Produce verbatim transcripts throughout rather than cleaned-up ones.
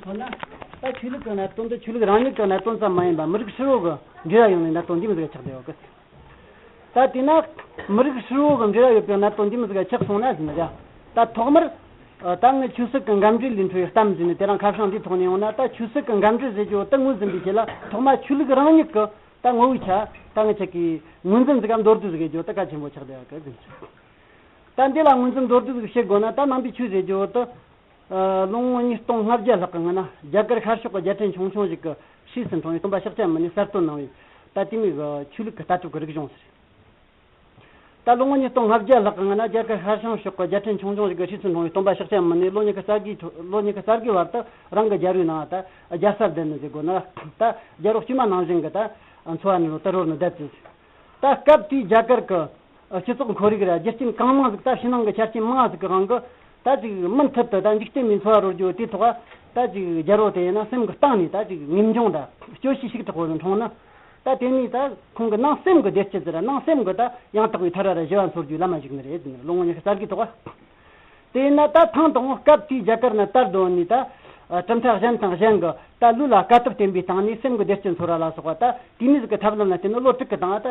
ཐོག་ན་ད་ཆོས་ལུགས་ཀྱི་གནད་དོན་འདི་ཆོས་ལུགས་རང་ཉིད་ཀྱི་གནད་དོན་ཙམ་མ་ཡིན་པ་མི་རིགས་ཧྲིལ་བོ་གི་འབྲེལ་བ་ཡོད་པའི་གནད་དོན་འདི་མོ་ཟིག་ཆགས་བསྡད་ཡོད་གི། ད་དེས་ན་མི་རིགས་ཧྲིལ་བོ་གི་འབྲེལ་བ་ཡོད་པའི་གནད་དོན་འདི་མོ་ཟིག་ཆགས་སོང་ན་ཟེར་ན་ཡ། ད་ཐོག་མར་ད་ངས་ཆོས་སྲིད་ཀྱི་འགལ་འབྲེལ་ལས་འཕྲོ་བའི་གཏམ་ཟེར་ནས་དེ་རིང་ཁ་བྱང་འདིའི་ཐོག་ནས་ཡོང་ན། ད་ཆོས་སྲིད་ཀྱི་འགལ་འབྲེལ་ཟེར་རྒྱུ་དེ་ངོས་ཟིན་པའི་ཆེད་ལ་ཐོག་མ་ཆོས་ལུགས་རང་ཉིད་ཀྱི་ད་ངོ་བོའི་ཆ་ད་ངེད་ཅག་གིས་ངོས་འཛིན་ཟིག་གམ་མདོར་བསྡུས་ཟིག་བྱེད་རྒྱུ་དེ་གལ་ཆེན་པོ་ཆགས་བསྡད་ཡོད་གི་ཟེར། ད་འདི་ལ་ངོས་འཛིན་མདོར་བསྡུས་ཟིག་བྱེད་དགོས་ན། ད་ནང་པའི་ཆོས་ཟེར་རྒྱུ་དེ་ལོ་ངོ་ཉིས་སྟོང་ལྔ་བརྒྱ་ལྷག་གི་སྔོན་ན་རྒྱ་གར་ཤར་ཕྱོགས་ཀྱི་རྒྱལ་ཕྲན་ཆུང་ཆུང་ཞིག་གི་ཤེས་སུ་འཁྲུངས་པའི་སྟོན་པ་ཤཱཀྱ་མུ་ནེ་གསར་བཏོན་གནང་བའི་ད་དེ་མོ་གི་ཆོས་ལུགས་ཀྱི་ལྟ་གྲུབ་ཀྱི་རིག་གཞུང་ཟེར། ད་ལོ་ངོ་ཉིས་སྟོང་ལྔ་བརྒྱ་ལྷག་གི་སྔོན་ན་རྒྱ་གར་ཤར་བྱང་ཕྱོགས་ཀྱི་རྒྱལ་ཕྲན་ཆུང་ཆུང་ཞིག་གི་ཤེས་སུ་འཁྲུངས་པའི་སྟོན་པ་ཤཱཀྱ་མུ་ནེ་ལོ་ཉི་ཤུ་རྩ་དགུའི་ཐོ་ལོ་ཉི་ཤུ་རྩ་དགུའི་བར་དུ་རང་གི་རྒྱལ་རབས་ནང་ད་རྒྱལ་ས་བསྡད་ནི་ཟེར་དགོས་ན། ད་རྒྱལ་རབས་དཀྱུས་མ་ནང་བཞིན་གྱི་ད་འཚོ་བ་ནི་ལོ་དུ་རོལ་ནི་བསྡད་ཅིང་། ད་སྐབས་དེའི་རྒྱ་གར་གྱི་སྤྱི་ཚོགས་ཁོར་ཡུག་ར་རྒྱུ་རྐྱེན་གང་མང་ཟིག་ད་ཕྱི་ནང་གི་ཆ་རྐྱེན་མང་ཟིག་གི་དབང་གིས་ད་ཅིག་མུ་མཐུད་དུ་ད་འཇིག་རྟེན་པའི་འཚོ་བ་རོལ་རྒྱུ་དེའི་ཐོག་ད་ཅིག་རྒྱལ་པོ་དེ་ཡིན་ན་སེམས་ཀྱི་གཏིང་ནས་ད་ཅིག་ངེས་འབྱུང་ད་སྐྱོ་ཤས་ཤིག་དྲག་པོ་ཟིག་འཁྲུངས་ནས། ད་དེ་ནས་ད་ཁོང་གི་ནང་སེམས་ཀྱི་བདེ་སྐྱིད་ཟེར་ར་ནང་སེམས་ཀྱི་ད་ཡང་དག་པའི་ཐར་བ་ར་ཞི་བ་འཚོལ་རྒྱུའི་ལམ་མ་ཞུགས་ནི་རེད་ཟེར་ནས་ལོ་ངོ་ཉི་ཤུ་རྩ་དགུའི་ཐོག་དེས་ན་ད་ཐེངས་དང་པོ་སྐབས་དེའི་རྒྱ་གར་ན་དར་དོན་ནི་ད་གྲུབ་མཐའ་གཞན་དང་གཞན་གྱི་ད་ལུས་ལ་དཀའ་ཐུབ་བསྟེན་པའི་སྟེང་ནས་སེམས་ཀྱི་བདེ་སྐྱིད་འཚོལ་བ་ལ་སོགས་པ་ད་དེ་མོ་ཟིག་གི་ཐབས་ལམ་ལ་བརྟེན་ནས་ལོ་དྲུག་གི་སྟེང་ད་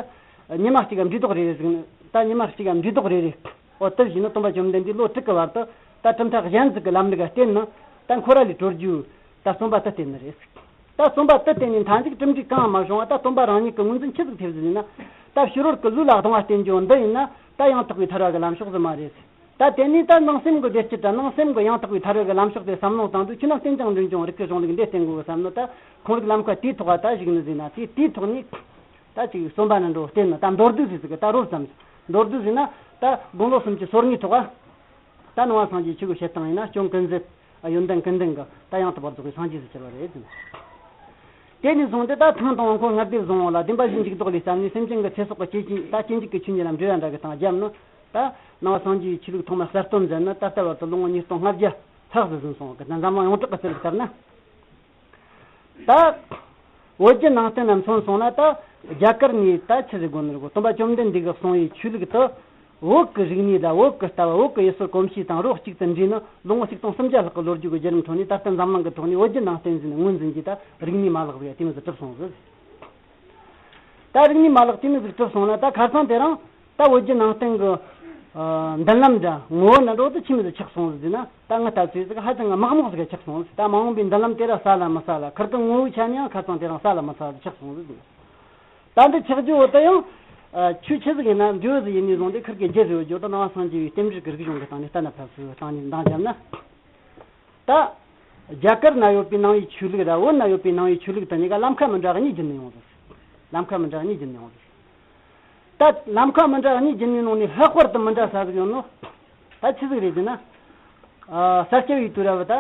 ཉི་མ་གཅིག་གམ་འབྲས་རྡོག་རེ་རེ་ཟིག་ནི་ད་ཉི་མ་གཅིག་གམ་འབྲས་རྡོག་རེ་རེ་འོ་དེ་བཞིན་ནི་སྟོན་པ་བཅོམ་ལྡན་འདས་ལོ་དྲུག་གི་བར་དུ་ད་གྲུབ་མཐའ་གཞན་ཟིག་གི་ལམ་ལུགས་བརྟེན་ནས་ད་འཁོར་བ་ལས་གྲོལ་རྒྱུའི་ད་རྩོམ་པ་དེ་བསྟན་ནི་རེད། ད་རྩོམ་པ་དེ་བསྟན་ནས་མཐའ་མཇུག་གྲུབ་འབྲས་གང་ཡང་མ་བྱུང་བ་ད་སྟོན་པ་རང་ཉིད་ཀྱི་ངོས་འཛིན་ཆི་ཟིག་ཐེབས་ཟིན་ན། ད་ཕྱི་རོལ་གྱི་ལུས་ལ་གདུང་བ་བསྟེན་རྒྱུ་འདི་ཡིན་ན་ད་ཡང་དག་པའི་ཐར་བ་གི་ལམ་ཕྱོགས་ཟིན་མ་རེད། ད་དེ་ནས་ད་ནང་སེམས་ཀྱི་བདེ་སྐྱིད་དང་ནང་སེམས་ཀྱི་ཡང་དག་པའི་ཐར་བ་གི་ལམ་ཕྱོགས་དེ་བསམ་བློ་བཏང་དུས་ཁྱོད་རང་བསྟེན་ཀྱང་འདྲེན་ཀྱང་རིགས་ཀྱི་གཞུང་ལུགས་འདི་བསྟེན་དགོས་བསམ་ནོ། ད་ཁོང་རིགས་ལམ་ཁ་དེའི་ཐོག་ད་ཞུགས་ནི་ཟིན་ན་དེ་དེའི་ཐོག་ནས་ད་ཅིག་རྩོམ་པ་ནི་འགྲོ་བསྟན་ནི་ད་མདོར་བསྡུས་ཟིག་ཟིག་གི་ད་རོབ་ཙམ་མདོར་བསྡུས་ཟིན་ན་ད་དགུང་ལོ་སུམ་ཅུ་སོ་གཉིས་ཐོག་ད་ནང་པ་སངས་རྒྱས་ཆོས་ཀྱི་བཤད་སྟངས་ཡིན་ན་སྐྱོན་ཀུན་ཟད། ཡོན་ཏན་ཀུན་ལྡན་གྱི་ད་ཡང་དག་པར་རྫོགས་པའི་སངས་རྒྱས་སུ་གྱུར་པ་རེད་ཟེར། དེ་ནས་བཟུང་སྟེ་ད་ཐེངས་དང་པོ་ཁོ་ལྔ་སྡེ་བཟང་པོ་ལ་བདེན་པ་བཞིའི་འཇུག་ལྡོག་ལས་བརྩམས་ནས་སེམས་ཅན་གྱི་ཚེ་སྲོག་གི་སྐྱེ་ཅིང་ད་སྐྱེ་འཇིག་གི་ཆོས་ཉིད་ལ་འབྲེལ་བ་འདྲ་གི་སྟངས་བརྒྱབ་ནོ། ད་ནང་པ་སངས་རྒྱས་ཆོས་ལུགས་ཐོག་མར་གསར་བཏོན་མཛད་ནི་ད་ལྟ་བར་དུ་ལོ་ངོ་ཉིས་སྟོང་ལྔ་བརྒྱ་ལྷག་ཙམ་ཟིན་སོང་གི། ད་འཛམ་གླིང་ཡོངས་གྲགས་ཀྱི་རྩིས་ལུགས་ལྟར་ན། ད་བོད་བརྒྱུད་ནང་བསྟན་ལ་མཚོན་སོང་ན། ད་རྒྱ་གར་ནས་ད་ཆི་ཟེར་དགོས་ནི་རེད་གོ། སྟོན་པ་བཅོམ་ལྡན་འདས་ཀྱིས་གསུངས་པའི་ཆོས་ལུགས་དེ་བོད་ཀྱི་རིག་གནས་དང་བོད་ཀྱི་ལྟ་བ་བོད་ཀྱི་ཡུལ་སྲོལ་གོམས་གཤིས་དང་རོ་གཅིག་ཏུ་འདྲེས་ནས་ལོ་ངོ་ཆིག་སྟོང་སུམ་བརྒྱ་ལྷག་གི་ལོ་རྒྱུས་ཀྱི་བརྒྱུད་རིམ་ཁྲོད་ནས་ད་ལྟ་འཛམ་གླིང་གི་ཐོག་ནས་བོད་བརྒྱུད་ནང་བསྟན་ཟེར་ནས་ངོས་འཛིན་གྱི་ད་རིག་གནས་མ་ལག་ཟིག་དེ་མོ་ཟིག་གྲུབ་སོང་ཟིག། ད་རིག་གནས་མ་ལག་དེ་མོ་ཟིག་གྲུབ་སོང་ན་ད་ཁ་སང་དེ་རིང་ད་བོད་བརྒྱུད་ནང་བསྟན་གྱི་ཨ་མདུན་ལམ་འདྲ་ངོ་བོ་ན་འགྲོ་དུ་ཆི་མོ་ཟིག་ཆགས་སོང་ཟིག་ཟེར་ན། ད་ང་ལྟ་ཚོད་ཟིག་ཧ་ཅང་གི་མག་མོག་ཟིག་ཆགས་སོང་ཟིག། ད་མ་འོངས་པའི་མདུན་ལམ་དེ་ར་གསལ་ལ་མི་གསལ་ལ། ཁིར་ཀི་ངོ་བོའི་ཆ་ནས་ཡང་ཁ་སང་དེ་རིང་གསལ་ལ་མི་གསལ་ཟིག་ཆགས་སོང་ཟིག་ཟེར། ད་འདི་ཆགས་རྒྱུ་བོ་ད་ཡང་ཨ་ཆོས་ཆི་ཟིག་ཡིན་ན་འདྲེ་བོ་ཟིག་ཡིན་ནས་བཟུང་སྟེ་ཁིར་ཀི་རྒྱུ་ཟིག་ཡོད་རྒྱུ་ད་ནང་པ་སངས་རྒྱས་པའི་རྟེན་འབྲེལ་གྱི་རིག་གཞུང་གི་སྟེང་ནས་ལྟ་ན་ཕབ་སུ་བཏང་ནས་འདང་བརྒྱབ་ན། ད་རྒྱ་གར་ན་ཡོད་པའི་ནང་པའི་ཆོས་ལུགས་ར་བོད་ན་ཡོད་པའི་ནང་པའི་ཆོས་ལུགས་དང་གཉིས་ཀ་ལམ་ཁ་མི་འདྲ་གཉིས་བརྒྱུད་ནས་ཡོང་ཟིག། ལམ་ཁ་མི་འདྲ་གཉིས་བརྒྱུད་ནས་ཡོང་ཟིག། ད་ལམ་ཁ་མི་འདྲ་གཉིས་བརྒྱུད་ནས་ནང་ནས་ལྷག་པར་དུ་མི་འདྲ་ས་ཟིག་ཡོད་ནོ། ད་ཆི་ཟིག་རེད་ཟེར་ན། ཨ་ས་སྐྱ་པའི་དུས་རབས་ད་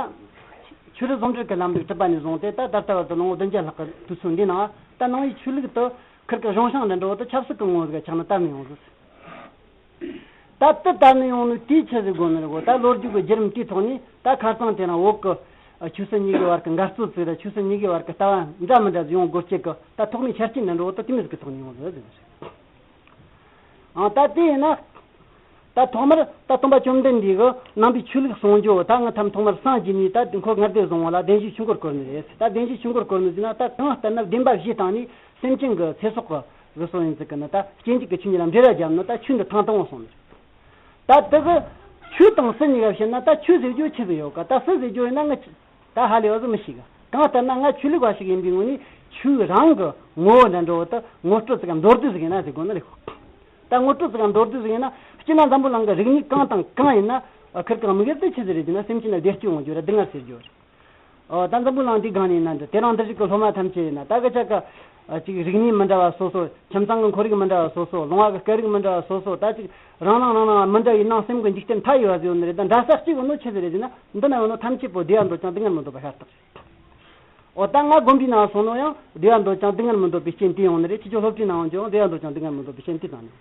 ཆོས་རིག་ཟུང་འབྲེལ་གྱི་ལམ་ལུགས་གྲུབ་པ་ནས་བཟུང་སྟེ་ད་ད་ལྟ་བར་དུ་ལོ་ངོ་བདུན་བརྒྱ་ལྷག་གི་དུས་ཚོད་འདིའི་ནང་ད་ནང་པའི་ཆོས་ལུགས་དུ་ཁིར་ཀི་གཞུང་ཤིང་འདི་འདྲ་བོ་དུ་ཆབ་སྲིད་ཀྱི་ངོ་བོ་ཟིག་ཆགས་ནས་དར་ནས་ཡོང་ཟིག། ད་ལྟ་དར་ནས་ཡོང་ནི་དེའི་ཆི་ཟིག་དགོས་ནི་རེད་གོ། ད་ལོ་རྒྱུས་ཀྱི་བརྒྱུད་རིམ་དེའི་ཐོག་ནས་ད་ཁ་སང་དེ་རིང་བོད་ཀྱི་ཆོས་སྲིད་གཉིས་ཀྱི་བར་གྱི་འགལ་རྩོད་ཅིག་ར་ཆོས་སྲིད་གཉིས་ཀྱི་བར་གྱི་ལྟ་བ་འདྲ་མི་འདྲ་ཟིག་ཡོང་དགོས་རྐྱེན་གྱི་ད་ཐོག་མའི་ཆ་རྐྱེན་འདི་འདྲ་བོ་ད་དེ་མོ་ཟིག་གི་ཐོག་ནས་ཡོང་ཟིག་ཟེར་ནི་རེད། ཨང་ད་དེ་ཡིན་ན། ད་ཐོག་མར་ད་སྟོན་པ་བཅོམ་ལྡན་འདས་ཀྱིས་ནང་པའི་ཆོས་ལུགས་གསུང་རྒྱུ་ད་ང་ཐམ་ཐོག་མར་སངས་རྒྱས་ནས་ད་འཁོར་ལྔ་སྡེ་བཟང་པོ་ལ་བདེན་བཞིའི་ཆོས་འཁོར་བསྐོར་ནི་རེད། ད་བདེན་བཞིའི་ཆོས་འཁོར་བསྐོར་ནི་ཟེར་ན་ད་གང་ལྟར་ན་བདེན་པ་བཞིའི་སྟེང་ནས་སེམས་ཅན་གྱི་ཚེ་སྲོག་གི་བཟོ་སྲོལ་ཡིན་ཚུལ་གྱི་ནི་ད་སྐྱེ་འཇིག་གི་ཆོས་ཉིད་ལ་འབྲེལ་བ་བརྒྱབ་ནི་ད་ཆོས་འདི་ཐེངས་དང་པོ་གསུངས་ནི་རེད། ད་དེ་གི་ཆོས་དང་སྲིད་གཉིས་ཀ་བཤད་ན་ད་ཆོས་ཟེར་རྒྱུ་ཆི་ཟིག་ཡོད་ག། ད་སྲིད་ཟེར་རྒྱུ་ཡིན་ན་ང་ད་ཧ་ལས་པ་ཟིག་མི་ཤེས་ག། གང་ལྟར་ན་ང་ཆོས་ལུགས་པ་ཞིག་ཡིན་པའི་ངོས་ནས་ཆོས་རང་གི་ངོ་བོ་འདྲ་འགྲོ་བ་དེ་ངོ་སྤྲོད་ཙམ་མདོར་བསྡུས་ཟིག་ཡིན་ན་ཟེར་དགོས་ནི་རེད། ད་ངོ་སྤྲོད་ཙམ་མདོར་བསྡུས་ཟིག་ཡིན་ན་སྤྱིར་ན་འཛམ་བུ་གླིང་གི་རིག་གནས་གང་དང་གང་ཡིན་ན་ཁིར་ཀི་དམིགས་ཡུལ་དེ་ཆི་ཟིག་རེད་ཟེར་ན་སེམས་ཅན་ལ་བདེ་སྐྱིད་ཡོང་རྒྱུ་ར་སྡུག་བསྔལ་སེལ་རྒྱུ་རེད། ཨོ་ད་འཛམ་བུ་གླིང་འདི་སྒང་ནས་ཡིན་ན་འདི་དེ་རིང་འདིར་བཞུགས་ཀྱི་སློབ་མ་ཐམས་ཅད་ཡིན་ན་ད་གི་ཅག་གི་ཅིག་རིག་གནས་མི་འདྲ་བ་སོ་སོ། ཁྱིམ་ཚང་གི་ཁོར་ཡུག་མི་འདྲ་བ་སོ་སོ། ལུང་བ་གི་སྐད་རིགས་མི་འདྲ་བ་སོ་སོ། ད་ཅིག་རང་རང་རང་རང་མི་འདྲ་བའི་ནང་སེམས་ཀྱི་འཇིག་རྟེན་མཐའ་ཡས་པ་ཟིག་ཡོད་ནི་རེད། ད་འདྲ་ས་གཅིག་ཡོད་ནོ་ཆི་ཟིག་རེད་ཟེར་ན་འདི་ན་ཡོད་ནོ་ཐམས་ཅད་པོ་བདེ་བ་འདོད་ཀྱང་སྡུག་བསྔལ་མི་འདོད་པ་ཤ་སྟག་རེད། ཨོ་ད་ང་དགོན་པའི་ནང་སོང་ནོ་ཡང་བདེ་བ་འདོད་ཀྱང་སྡུག་བསྔལ་མི་འདོད་པའི་རྐྱེན་དེ་ཡོང་ནི་རེད། ཁྱེད་ཚོ་སློབ་གྲྭའི་ནང་ཡོང་རྒྱུ་ཡང་བདེ་བ་འདོད་ཀྱང་སྡུག་བསྔལ་མི་འདོད་པའི་རྐྱེན་དེ་དང་ནི།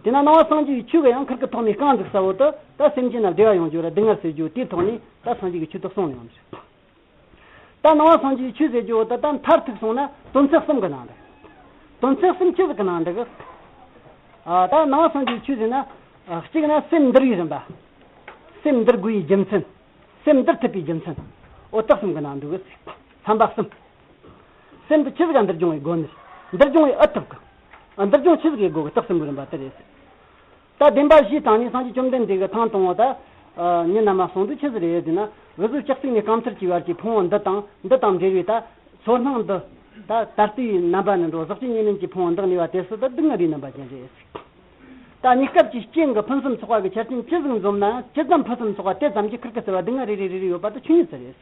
དེ་ན་ནང་པ་སངས་རྒྱས་ཀྱི་ཆོས་ཀྱི་ཡང་ཁིར་ཀི་ཐོག་ནས་རྐང་འཛུགས་ས་བོ་དེ་ད་སེམས་ཅན་ལ་བདེ་བ་ཡོང་རྒྱུ་ར་སྡུག་བསྔལ་སེལ་རྒྱུ་དེའི་ཐོག་ནས་ད་སངས་རྒྱས་ཀྱི་ཆོས་དེ་གསུངས་ནས་ཡོང་ནི་རེད། ད་ནང་པ་སངས་རྒྱས་ཀྱི་ཆོས་ཟེར་རྒྱུ་བོ་ད་ད་མཐར་ཐུག་སོང་ན་དོན་ཚན་གསུམ་གྱི་ནང་རེད། དོན་ཚན་གསུམ་ཆི་ཟིག་གི་ནང་འདུག་གི། ཨ་ད་ནང་པ་སངས་རྒྱས་ཀྱི་ཆོས་ཟེར་ན། ཨ་གཅིག་ན་སེམས་འདུལ་བའི་རིམ་པ། སེམས་འདུལ་དགོས་པའི་རྒྱུ་མཚན། སེམས་འདུལ་ཐུབ་པའི་རྒྱུ་མཚན། འོ་རྟགས་གསུམ་གྱི་ནང་འདུས་གི། ཚན་པ་གསུམ། སེམས་དེ་ཆི་ཟིག་ག་འདུལ་སྦྱོང་བའི་སྒོ་ནས། འདུལ་སྦྱོང་བའི་ཨུ་ཐུག་གི། འདུལ་སྦྱོང་ཆི་ཟིག་གི་སྒོ་གི་རྟགས་གསུམ་གྱི་རིམ་པ་དེ་རེད། ད་བདེན་པ་བཞིའི་སྟེང་ནས་སངས་རྒྱས་བཅོམ་ལྡན་འདས་ཀྱིས་ཐེངས་དང་པོ་ད། ཨ། མྱི་རྣམས་ལ་གསུངས་དུས་ཆི་ཟིག་རེད་ཟེར་ན། འུ་ཚོ་ལྕགས་སྲེག་ནས་རྐང་མཐིལ་གྱི་བར་གྱི་ཕུང་པོ་འདི་དང་འདི་དང་འབྲེལ་བའི་ད། ཚོར་སྣང་འདི། ད་ད་ལྟའི་རྣམ་པ་ནི་འགྲོ་ཟག་བཅས་ཉེར་ལེན་གྱི་ཕུང་པོ་འདི་གནས་པ་དེ་སུ་ད་སྡུག་བསྔལ་རིགས་རྣམ་པ་ཅན་རེད། ད་གནས་སྐབས་ཀྱི་རྐྱེན་གྱིས་ཕུན་སུམ་ཚོགས་པ་གི་ཆ་རྐྱེན་ཅི་ཟིག་འཛོམས་ན་ཡང་ཇི་ཙམ་ཕུན་སུམ་ཚོགས་པ་དེ་ཙམ་གྱིས་ཁིར་ཀི་ཟེར་བ་སྡུག་བསྔལ་རེ་རེ་རེ་རེ་ཡོད་པ་དེ་ཆོས་ཉིད་ཟེར་རེད།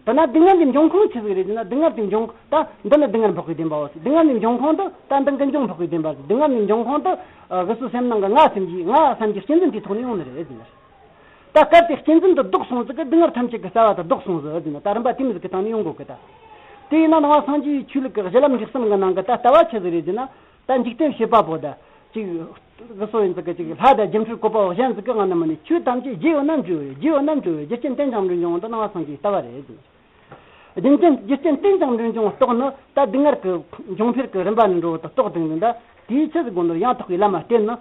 ད་ན་སྡུག་བསྔལ་འདི་འབྱུང་ཁུངས་ཆི་ཟིག་རེད་ཟེར་ན། སྡུག་བསྔལ་འདི་འབྱུང་ད་འདི་ནི་སྡུག་བསྔལ་འཕགས་པའི་བདེན་པའོ། སྡུག་བསྔལ་འདི་འབྱུང་ཁུངས་དེ་ད་འདི་ཀུན་འབྱུང་འཕགས་པའི་བདེན་པ་ཟེར། སྡུག་བསྔལ་འདི་འབྱུང་ཁུངས་དེ་འུ་ཚོའི་སེམས་ནང་གི་ང་སེམས་ཀྱི་ང་སེམས་ཀྱི་གཅན་གཟན་དེའི་ཐོག་ནས་ཡོང་ནི་རེད་ཟེར། ད་སྐབས་དེ་གཅན་གཟན་དེ་ལྡོག་སོང་ཟིག་གི་སྡུག་བསྔལ་ཐམས་ཅད་ཀྱི་རྩ་བ་དེ་ལྡོག་སོང་ཟིག་ཟེར་ན། ད་རིམ་པ་དེ་མོ་ཟིག་གི་སྟེང་ནས་ཡོང་དགོས་གི་ད། དེས་ན་ནང་པ་སངས་རྒྱས་ཆོས་ལུགས་ཀྱི་གཞི་ལམ་འབྲས་གསུམ་གྱི་ནང་གི་ད་ལྟ་བ་ཆི་ཟིག་རེད་ཟེར་ན། ད་འཇིག་རྟེན་བྱེད་པ་པོ་ད། ཅིག་གི་སོ་ཡིན་ཙི་གི་ཅིག་ལྷ་དང་སྒྱུ་འཕྲུལ་བཀོད་པ་པོ་གཞན་ཟིག་གི་ངང་ནས་མ་ནི་ཆོས་ཐམས་ཅད་རྗེས་ཡོད་ན་འབྲས་བུ་ཡོད། རྗེས་ཡོད་ན་འབྲས་བུ་ཡོད། རྒྱུ་རྐྱེན་རྟེན་ཅིང་འབྲེལ་འབྱུང་བ་འདི་ནང་པ་སངས་རྒྱས་ཀྱི་ལྟ་བ་རེད་ཟེར། རྒྱུ་རྐྱེན་རྒྱུ་རྐྱེན་རྟེན་ཅིང་འབྲེལ་འབྱུང་བ་རྟོགས་ནི་ད་སྡུག་བསྔལ་གྱི་འབྱུང་འཕེལ་གྱི་རིམ་པ་ནས་འགྲོ་བ་དེ་རྟོགས་དང་ནི་ད། དེའི་ཆི་ཟིག་དགོས་ནོ། ཡང་དག་པའི་ལམ་མ་བརྟེན་ནི་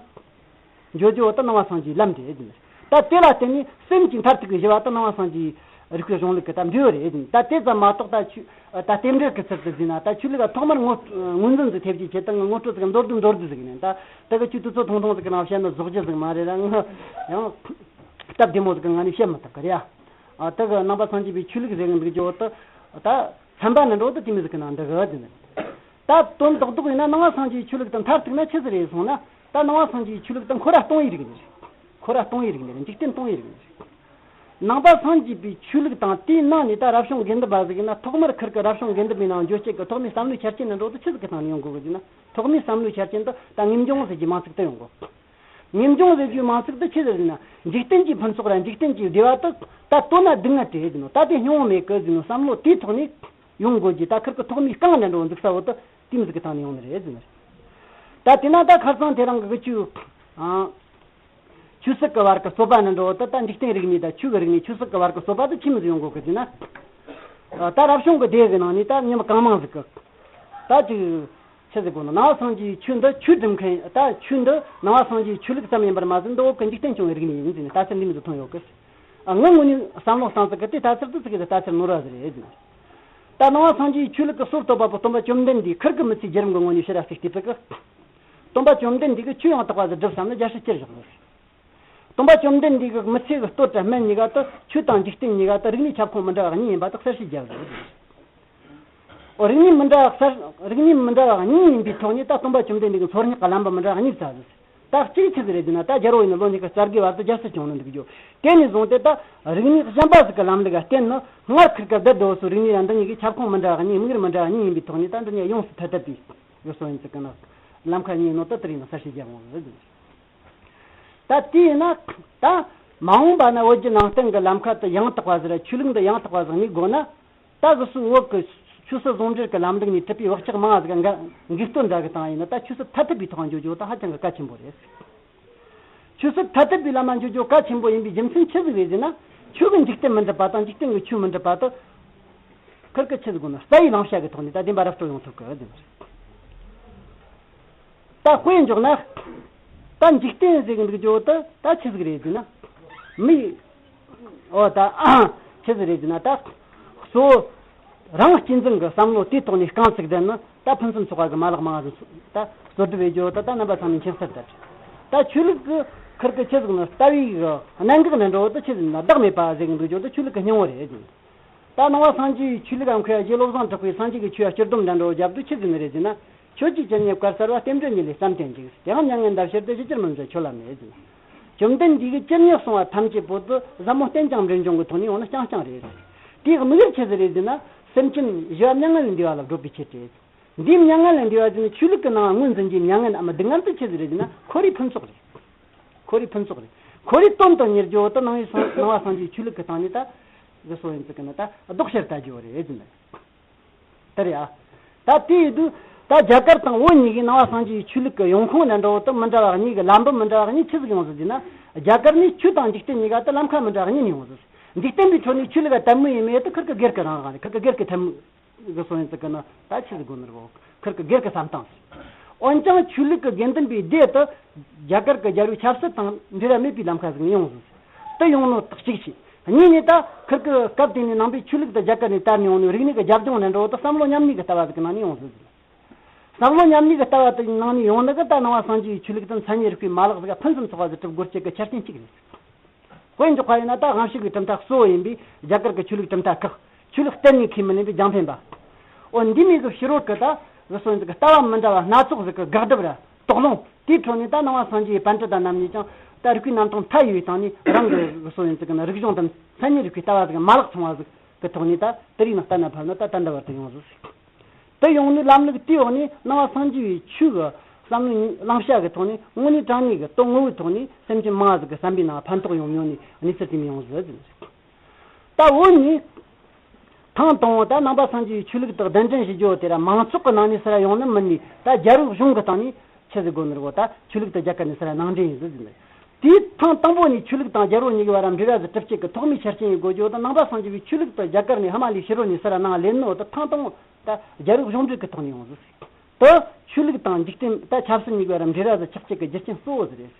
འགྱོ་རྒྱུ་བོ་དེ་ནང་པ་སངས་རྒྱས་ཀྱི་ལམ་རེད། ད་དེ་ལ་བརྟེན་ནས་སེམས་ཀྱི་མཐར་ཐུག་གི་ཞི་བ་དེ་ནང་པ་སངས་རྒྱས་རིག་པའི་གཞུང་ལུགས་ཀྱི་ད་འབྲས་བུ་རེད། ད་དེ་ཙམ་མ་གཏོགས་ད་ཆོས་ད་རྟེན་འབྲེལ་གྱི་ཚུལ་དུ་བཟླས་ན། ད་ཆོས་ལུགས་ལ་ཐོག་མར་ངོས་ངོས་འཛིན་ཟིག་ཐེབས་ཀྱི་ཆེད་དུ་ངོ་སྤྲོད་ཟིག་མདོར་བསྡུས་མདོར་བསྡུས་ཟིག་ནས། ད་དེ་གི་ཆོས་དུས་ཚོད་ཐུང་ཐུང་ཟིག་གི་ནང་བཤད་ན་རྫོགས་རྒྱུ་ཟིག་མ་རེད་ར། ང་ཡང་སྟབས་བདེ་མོ་ཟིག་གི་ངང་ནས་བཤད་མི་ཐུབ་གི་རེད་ཡ། ཨ། དེ་གི་ནང་པ་སངས་རྒྱས་པའི་ཆོས་ལུགས་ཟེར་གི་འདུག་རྒྱུ་བོ་དེ་ད་ཚན་པ་ནི་འགྲོ་དེ་དེ་མོ་ཟིག་གི་ནང་འདུ་གི་ཟེར་ནས། ད་དོན་རྡོག་རྡོག་ཡིན་ན་ནང་པ་སངས་རྒྱས་ཆོས་ལུགས་དེ་མཐར་ཐུག་ན་ཆི་ཟིག་རེད་སོང་ན། ད་ནང་པ་སངས་རྒྱས་ཆོས་ལུགས་དེ་འཁོར་བ་སྟོང་པའི་རིག་གནས་རེད། འཁོར་བ་སྟོང་པའི་རིག་གནས་རེད། འཇིག་རྟེན་སྟོང་པའི་རིག་གནས་རེད། ནང་པ་སངས་རྒྱས་པའི་ཆོས་ལུགས་དང་དེའི་ནང་ནས་ད་རབ་བྱུང་དགེ་འདུན་པ་ཟིག་ཡིན་ན། ཐོག་མར་ཁིར་གི་རབ་བྱུང་དགེ་འདུན་པའི་ནང་འགྱོ་སྤྱད་གི་ཐོག་མའི་བསམ་བློའི་ཆ་རྐྱེན་ནི་འགྲོ་དེ་ཆི་ཟིག་གི་སྟེང་ནས་ཡོང་དགོས་གི་ཟེར་ན། ཐོག་མའི་བསམ་བློའི་ཆ་རྐྱེན་དེ་ད་ངེས་འབྱུང་ཟེར་རྒྱུའི་མིང་ཚིག་དེ་ཡོང་དགོས། ངེས་འབྱུང་ཟེར་རྒྱུའི་མིང་ཚིག་དེ་ཆི་ཟིག་ཟེར་ན། འཇིག་རྟེན་གྱི་ཕུན་ཚོགས་ར་འཇིག་རྟེན་གྱི་བདེ་བ་དེ་ད་དོན་ན་སྡུག་བསྔལ་རེད་ཟེར་ནོ། ད་དེ་སྙིང་པོ་མེད་གི་ཟེར་ནོ་བསམ་བློ་དེའི་ཐོག་ནས་ཡོང་དགོས་ཀྱི། ད་ཁིར་གི་ཐོག་མའི་རྐང་ནས་འགྲོ་འཛུགས་ས་བོ་དེ་དེ་མོ་ཟིག་གི་སྟེང་ནས་ཡོང་ནི་རེད་ཟེར་ནི་རེད། ད་དེ་ན་ད་ཁ་སང་དེ་རིང་གི་ཆོས། ཨང་། ཆོས་སྲིད་ཀྱི་བར་གྱི་རྩོད་པ་ནི་འགྲོ་དེ་ད་འཇིག་རྟེན་རིག་གནས་དང་ཆོས་ཀྱི་རིག་གནས། ཆོས་སྲིད་ཀྱི་བར་གྱི་རྩོད་པ་དེ་ཆི་མོ་ཟིག་ཡོང་དགོས་གི་ཟེར་ན། ད་རབ་བྱུང་གི་སྡེ་གི་ནང་ནས་ད་མྱི་མི་གང་མང་ཟིག་གི་ད་ཅིག་ཆི་ཟིག་གོ་ནོ། ནང་པ་སངས་རྒྱས་ཆོས་འདི་ཆོས་སྒྲུབ་མཁན། ད་ཆོས་འདི་ནང་པ་སངས་རྒྱས་ཆོས་ལུགས་ཙམ་ཡིན་པར་མ་ཟད། འདི་བོད་ཀྱི་འཇིག་རྟེན་སྐྱོང་བའི་རིག་གནས་ཡིན་ཟེར་ནས་ལྟ་ཚུལ་འདི་མོ་ཟིག་ཐོན་ཡོད་གི། ཨ། ངའི་ངོས་ནས་བསམ་བློ་བཏང་ཚུལ་གི་དེ་ལྟ་ཚུལ་དེ་ཚིག་གི་ལྟ་ཚུལ་ནོར་བ་ཟིག་རེད་ཟེར། ད་ནང་པ་སངས་རྒྱས་ཆོས་ལུགས་ཀྱི་སྲོལ་གཏོད་པ་པོ་སྟོན་པ་བཅོམ་ལྡན་འདས་ཁིར་གི་མི་ཚེའི་བརྒྱུད་རིམ་གྱི་ངོས་ནས་ཕྱིར་ར་གཟིགས་དུས་ཚིག་གི། སྟོན་པ་བཅོམ་ལྡན་འདས་ཀྱིས་ཆོས་ཡང་དག་པ་ཟིག་སྒྲུབ་བསམ་ན་རྒྱལ་སྲིད་ཅི་བཞག་ཟིག། སྟོན་པ་བཅོམ་ལྡན་འདས་ཀྱི་མི་ཚེ་གི་སྟོད་དང་སྨད་གཉིས་ཀ་དེ་ཆོས་དང་འཇིག་རྟེན་གཉིས་ཀ་དེ་རིག་གནས་ཁྱབ་ཁོངས་མི་འདྲ་བ་གཉིས་ཡིན་པ་དེ་གསལ་བཤད་བརྒྱབ་ཡོད། འོ། རིག་གནས་མི་འདྲ་བ་གསལ། རིག་གནས་མི་འདྲ་བ་གཉིས་ཡིན་པའི་ཐོག་ནས་ད་སྟོན་པ་བཅོམ་ལྡན་འདས་ཀྱིས་འཚོལ་སྙེག་གི་ལམ་པ་མི་འདྲ་བ་གཉིས་བཙལ་ཟིག། ད་གཅིག་ཆི་ཟིག་རེད་ཟེར་ན། ད་རྒྱལ་པོ་ཡིན་ན་ལོ་ཉི་ཤུ་རྩ་བརྒྱད་བར་དུ་རྒྱལ་སྲིད་སྐྱོང་ནི་འདུག་རྒྱུ། དེ་ནས་བཟུང་སྟེ་ད་རིག་གནས་གཞན་པ་ཟིག་གི་ལམ་ལུགས་ལ་བརྟེན་ནས་སྔར་ཁིར་གི་བསྡད་འགྲོ་བ་སོགས་རིག་གནས་ལ་འདི་གཉིས་ཀྱི་ཁྱབ་ཁོངས་མི་འདྲ་བ་གཉིས། དམིགས་ཡུལ་མི་འདྲ་བ་གཉིས་ཡིན་པའི་ཐོག་ནས་ད་འདི་གཉིས་ཡོངས་སུ་ཐ་དད་པའི་གི་སོ་ཡིན་ཙི་གི་ན་ལམ་ཁ་གཉིས་ནོ་ད་དེ་རིང་ན་གསལ་བཤད་རྒྱབ་འོང་ཟིག། ད་དེ་ཡིན་ན་ད་མ་འོངས་པ་ན་བོད་བརྒྱུད་ནང་བསྟན་གྱི་ལམ་ཁ་དེ་ཡང་དག་པ་ཟིག་ར། ཆོས་ལུགས་འདི་ཡང་དག་པ་ཟིག་གཉིས་དགོས་ན། ད་གི་སུ་བོད་ཀྱི་ཆོས་སྲིད་ཟུང་འབྲེལ་གྱི་ལམ་ལུགས་ནས་གྲུབ་པའི་བག་ཆགས་མང་ཟིག་འགའ་འགུལ་སྟོན་འདྲ་གི་བཏང་ཡིན་ན། ད་ཆོས་སྲིད་ཐ་དད་པའི་ཐོག་འགྱོ་རྒྱུ་ད་ཧ་ཅང་གི་གལ་ཆེན་པོ་རེད། ཆོས་སྲིད་ཐ་དད་པའི་ལམ་ལ་འགྱོ་རྒྱུ་གལ་ཆེན་པོ་ཡིན་པའི་རྒྱུ་མཚན་ཆི་ཟིག་རེད་ཟེར་ན། ཆོས་ཀྱི་འཇིག་རྟེན་མི་འགྲུབ་པ་དང་འཇིག་རྟེན་གྱི་ཆོས་མི་འགྲུབ་པ་དེ་ཁིར་གི་ཆི་ཟིག་དགོས་ན། རྩ་བའི་བླང་བྱ་གི་ཐོག་ནས་ད་བདེན་པ་ར་སྤྲོད་ཡོང་ཐུབ་གི་ཟེར། ད་དཔེ་འཇོག་ན། ད་འཇིག་རྟེན་ཟེར་གི་འདུག་རྒྱུ་དེ་ད་ཆི་ཟིག་རེད་ཟེར་ན། མི། འོ་ད་ཆི་ཟིག་རེད་ཟེར་ན། ད་གཙོ་བོ་རང་གཅེས་འཛིན་གྱི་བསམ་བློ་དེའི་ཐོག་ནས་རྐང་བཙུགས་བསྡད་ན། ད་ཕུན་སུམ་ཚོགས་པ་གི་མ་ལག་མང་ཟིག་ད་གཙོ་སྒྲུབ་བྱེད་རྒྱུ་དེ་ད་རྣམ་པ་ཚང་མས་མཁྱེན་གསལ་རེད། ད་ཆོས་ལུགས་ཀྱི་ཁིར་གི་ཆི་ཟིག་ན། ལྟ་བའི་གི་གནད་འགག་ནས་འགྲོ་བ་དེ་ཆི་ཟིག་ན། བདག་མེད་པ་ཟེར་གི་འདུག་རྒྱུ་དེ་ཆོས་ལུགས་ཀྱི་སྙིང་བོ་རེད་ཟེར། ད་ནང་པ་སངས་རྒྱས་ཆོས་ལུགས་ཨ་མཁས་རྗེ་བློ་བཟང་གྲགས་པས་སངས་རྒྱས་ཀྱི་ཆོས་ལ་སྤྱི་སྡོམ་འདྲ་འགྲོ་རྒྱབ་དུས་ཆི་ཟིག་ནི་རེད་ཟེར་ན། ཁྱོད་ཀྱིས་ཇི་སྙེད་བཀའ་སྩལ་པ། རྟེན་འབྲེལ་གཉིས་ལས་བསམ་གཏན་གྱིས། དེའང་མྱ་ངན་འདའ་ཕྱིར་དུ། ཕྱི་ཕྱིར་མི་འབྱུང་ཁྱོད་ལ་མེད་ཟེར། བཅོམ་ལྡན་འདས་ཀྱིས་ཇི་སྙེད་གསུངས་པ་ཐམས་ཅད་པོ་དེ་ཟབ་མོ་རྟེན་ཅིང་འབྲེལ་འབྱུང་གི་ཐོག་ནས་ཡོང་ན་རྐྱང་རྐྱང་རེད། དེའི་དམིགས་ཡུལ་ཆི་ཟིག་རེད་ཟེར་ན། སེམས་ཅན་ཞི་བ་མྱ་ངན་ལས་འདས་པ་ལ་བགྲོད་པའི་ཆེད་དུ། འདིའི་མྱ་ངན་ལས་འདས་པ་ཟེར་ན། ཆོས་ལུགས་ཀྱི་ནང་ངོས་འཛིན་གྱི་མྱ་ངན་ནམ་སྡུག་བསྔལ་དེ་ཆི་ཟིག་རེད་ཟེར་ན། ཁོར་ཡུག་ཕུན་ཚོགས་རེད། ཁོར་ཡུག་ཕུན་ཚོགས་རེད། ཁོར་ཡུག་དོན་དུ་གཉེར་རྒྱུ་དེ་ནང་པའི་སོ། ནང་པ་སངས་རྒྱས་ཆོས་ལུགས་ཀྱི་སྟེང་ནས་ད་གི་སོ་ཡིན་ཙི་གི་ན་ད་ལྡོག་ཕྱིར་ལྟ་རྒྱུ་རེད་ཟེར་ནས། དེ་རེད་ཨ། ད་དེ་ཡིན་དུས་ད་རྒྱ་གར་དང་བོད་གཉིས་ཀྱི་ནང་པ་སངས་རྒྱས་ཆོས་ལུགས་ཀྱི་ཡོང་ཁུངས་ནས་འགྲོ་བ་དེ་མི་འདྲ་བ་གཉིས་ཀྱི་ལམ་བུ་མི་འདྲ་བ་གཉིས་ཆི་ཟིག་ཡོང་ཟིག་ཟེར་ན། རྒྱ་གར་ནས་ཆོས་དང་འཇིག་རྟེན་གཉིས་ཀ་དེ་ལམ་ཁ་མི་འདྲ་བ་གཉིས་ནས་ཡོང་ཟིག། འཇིག་རྟེན་པའི་ཁྲོད་ནས་ཆོས་ལུགས་ལ་དད་མོས་ཡིན་མེད་དེ་ཁིར་གི་སྒེར་གྱི་རང་དབང་རེད། ཁིར་གི་སྒེར་གྱི་དད་མོས་གི་སོ་ཡིན་ཙི་གི་ན་ད་ཆི་ཟིག་དགོས་ནི་རེད་བོ། ཁིར་གི་སྒེར་གྱི་བསམ་སྟངས་ཟིག། འོན་ཀྱང་ཆོས་ལུགས་ཀྱི་དགེ་འདུན་པའི་སྡེ་དེ་རྒྱ་གར་གྱི་རྒྱལ་པོའི་ཆབ་སྲིད་དང་འབྲེལ་བ་མེད་པའི་ལམ་ཁ་ཟིག་ནས་ཡོང་ཟིག། དེ་ཡོང་ནོ་དེ་གཅིག་བྱས། གཉིས་ནས་ད་ཁིར་གི་སྐབས་དེ་ནས་ནང་པའི་ཆོས་ལུགས་དང་རྒྱ་གར་ནས་དར་ནས་ཡོང་ནས་རིག་གནས་ཀྱི་རྒྱབ་ལྗོངས་ནས་འགྲོ་བ་དང་བསམ་བློ་མཉམ་གནས་ཀྱི་ལྟ་བ་ཟིག་གི་ནང་ནས་ཡོང་ཟིག་ཟིན། བསམ་བློ་མཉམ་གནས་ཀྱི་ལྟ་བ་དེ་ནང་ནས་ཡོང་ནི་གི་ད་ནང་པ་སངས་རྒྱས་ཀྱི་ཆོས་ལུགས་དང་མཚན་ཉིད་རིག་པའི་མ་ལག་ཟིག་ཕུན་སུམ་ཚོགས་པ་ཟིག་གྲུབ་དགོས་ཀྱི་གི་ཆ་རྐྱེན་གཅིག་རེད། དཔེ་འཇོག་པ་ཡིན་ན་ད་དབང་ཕྱུག་གི་གྲུབ་མཐའ་གཙོ་བོ་ཡིན་པའི་རྒྱ་གར་གྱི་ཆོས་ལུགས་གྲུབ་མཐའ་ཁག་ཆོས་ལུགས་གཏན་ནས་ཁས་མི་ལེན་པའི་རྒྱང་འཕེན་པ། འོ་འདི་མོ་གི་ཕྱི་རོལ་གྱི་ད་བཟོ་སོ་ཡིན་ཙི་གི་ལྟ་བ་མི་འདྲ་བ་སྣ་ཚོགས་ཟིག་གི་དགག་སྒྲུབ་ར་དོགས་སློང་དེའི་ཁྲོད་ནས་ད་ནང་པ་སངས་རྒྱས་པཎྜི་ཏ་རྣམས་ནས་ཀྱང་ད་རིག་པའི་རྣམ་གྲངས་མཐའ་ཡས་པའི་སྟེང་ནས་རང་གི་བཟོ་སོ་ཡིན་ཙི་གི་ན་རིག་གཞུང་དང་མཚན་ཉིད་རིག་པའི་ལྟ་བ་ཟིག་མ་ལག་མཚུངས་པ་ཟིག་གི་ཐོག་ནས་ད་དེ་རིགས་ནང་གཏན་ན་ཕབ་ན་ད་ད་འདྲ་བར་དུ་ཡོང་ཟིག་དེ་ཡོང་ནས་ལམ་ལུགས་དེའི་འོག་ནས་ནང་པ་སངས་རྒྱས་པའི་ཆོས་ཀྱི་བསམ་བློའི་བླང་བྱ་གི་ཐོག་ནས་དངོས་གནས་དྲང་གནས་ཀྱི་དོན་ངོ་བོའི་ཐོག་ནས་སེམས་ཅན་མང་ཟིག་གི་བསམ་པའི་ནང་ཕན་ཐོགས་ཡོང་མྱོང་ནས་གནས་ཚུལ་དེ་མི་ཡོང་ཟིག་ཟིན། ད་འོ་ནས་ཐེངས་དང་པོ་ད་ནང་པ་སངས་རྒྱས་པའི་ཆོས་ལུགས་དང་གདན་འདྲེན་ཞུ་རྒྱུ་དེ་ར་མང་ཚོགས་ཀྱི་ནང་ནས་ཟེར་ར་ཡོང་ནི་མིན་ནས་ད་རྒྱལ་པོའི་གཞུང་གི་སྟེང་ནས་ཆི་ཟིག་དགོས་ནི་རེད་གོ་ད་ཆོས་ལུགས་དང་རྒྱ་གར་ནས་ཟེར་ར་ནང་འདྲེན་ཡིན་ཟིག་ཟིན། དེའི་ཐེངས་དང་པོ་ནས་ཆོས་ལུགས་དང་རྒྱལ་པོ་གཉིས་ཀྱི་བར་འབྲེལ་བ་ཟིག་གྲུབ་བྱེད་ཀྱི་ཐོག་མའི་ཆ་རྐྱེན་ཡིན་དགོས་རྒྱུ་དང་ནང་པ་སངས་རྒྱས་པའི་ཆོས་ལུགས་དང་རྒྱ་གར་ནས་ཧ་མ་ལས་ཕྱི་རོལ་ནས་ཟེར་ར་ནང་ལེན་ནོ་ད་ཐེངས་དང་པོ། ད་རྒྱལ་པོའི་གཞུང་འབྲེལ་གྱི་ཐོག་ནས་ཡོང་ཟིག་དུ་ཆོས་ལུགས་དང་འཇིག་རྟེན་ད་ཆབ་སྲིད་གཉིས་ཀ་ར་འབྲེལ་བ་ཟིག་ཆགས་བྱེད་ཀྱི་རྒྱུ་རྐྱེན་གཙོ་བོ་ཟིག་རེད།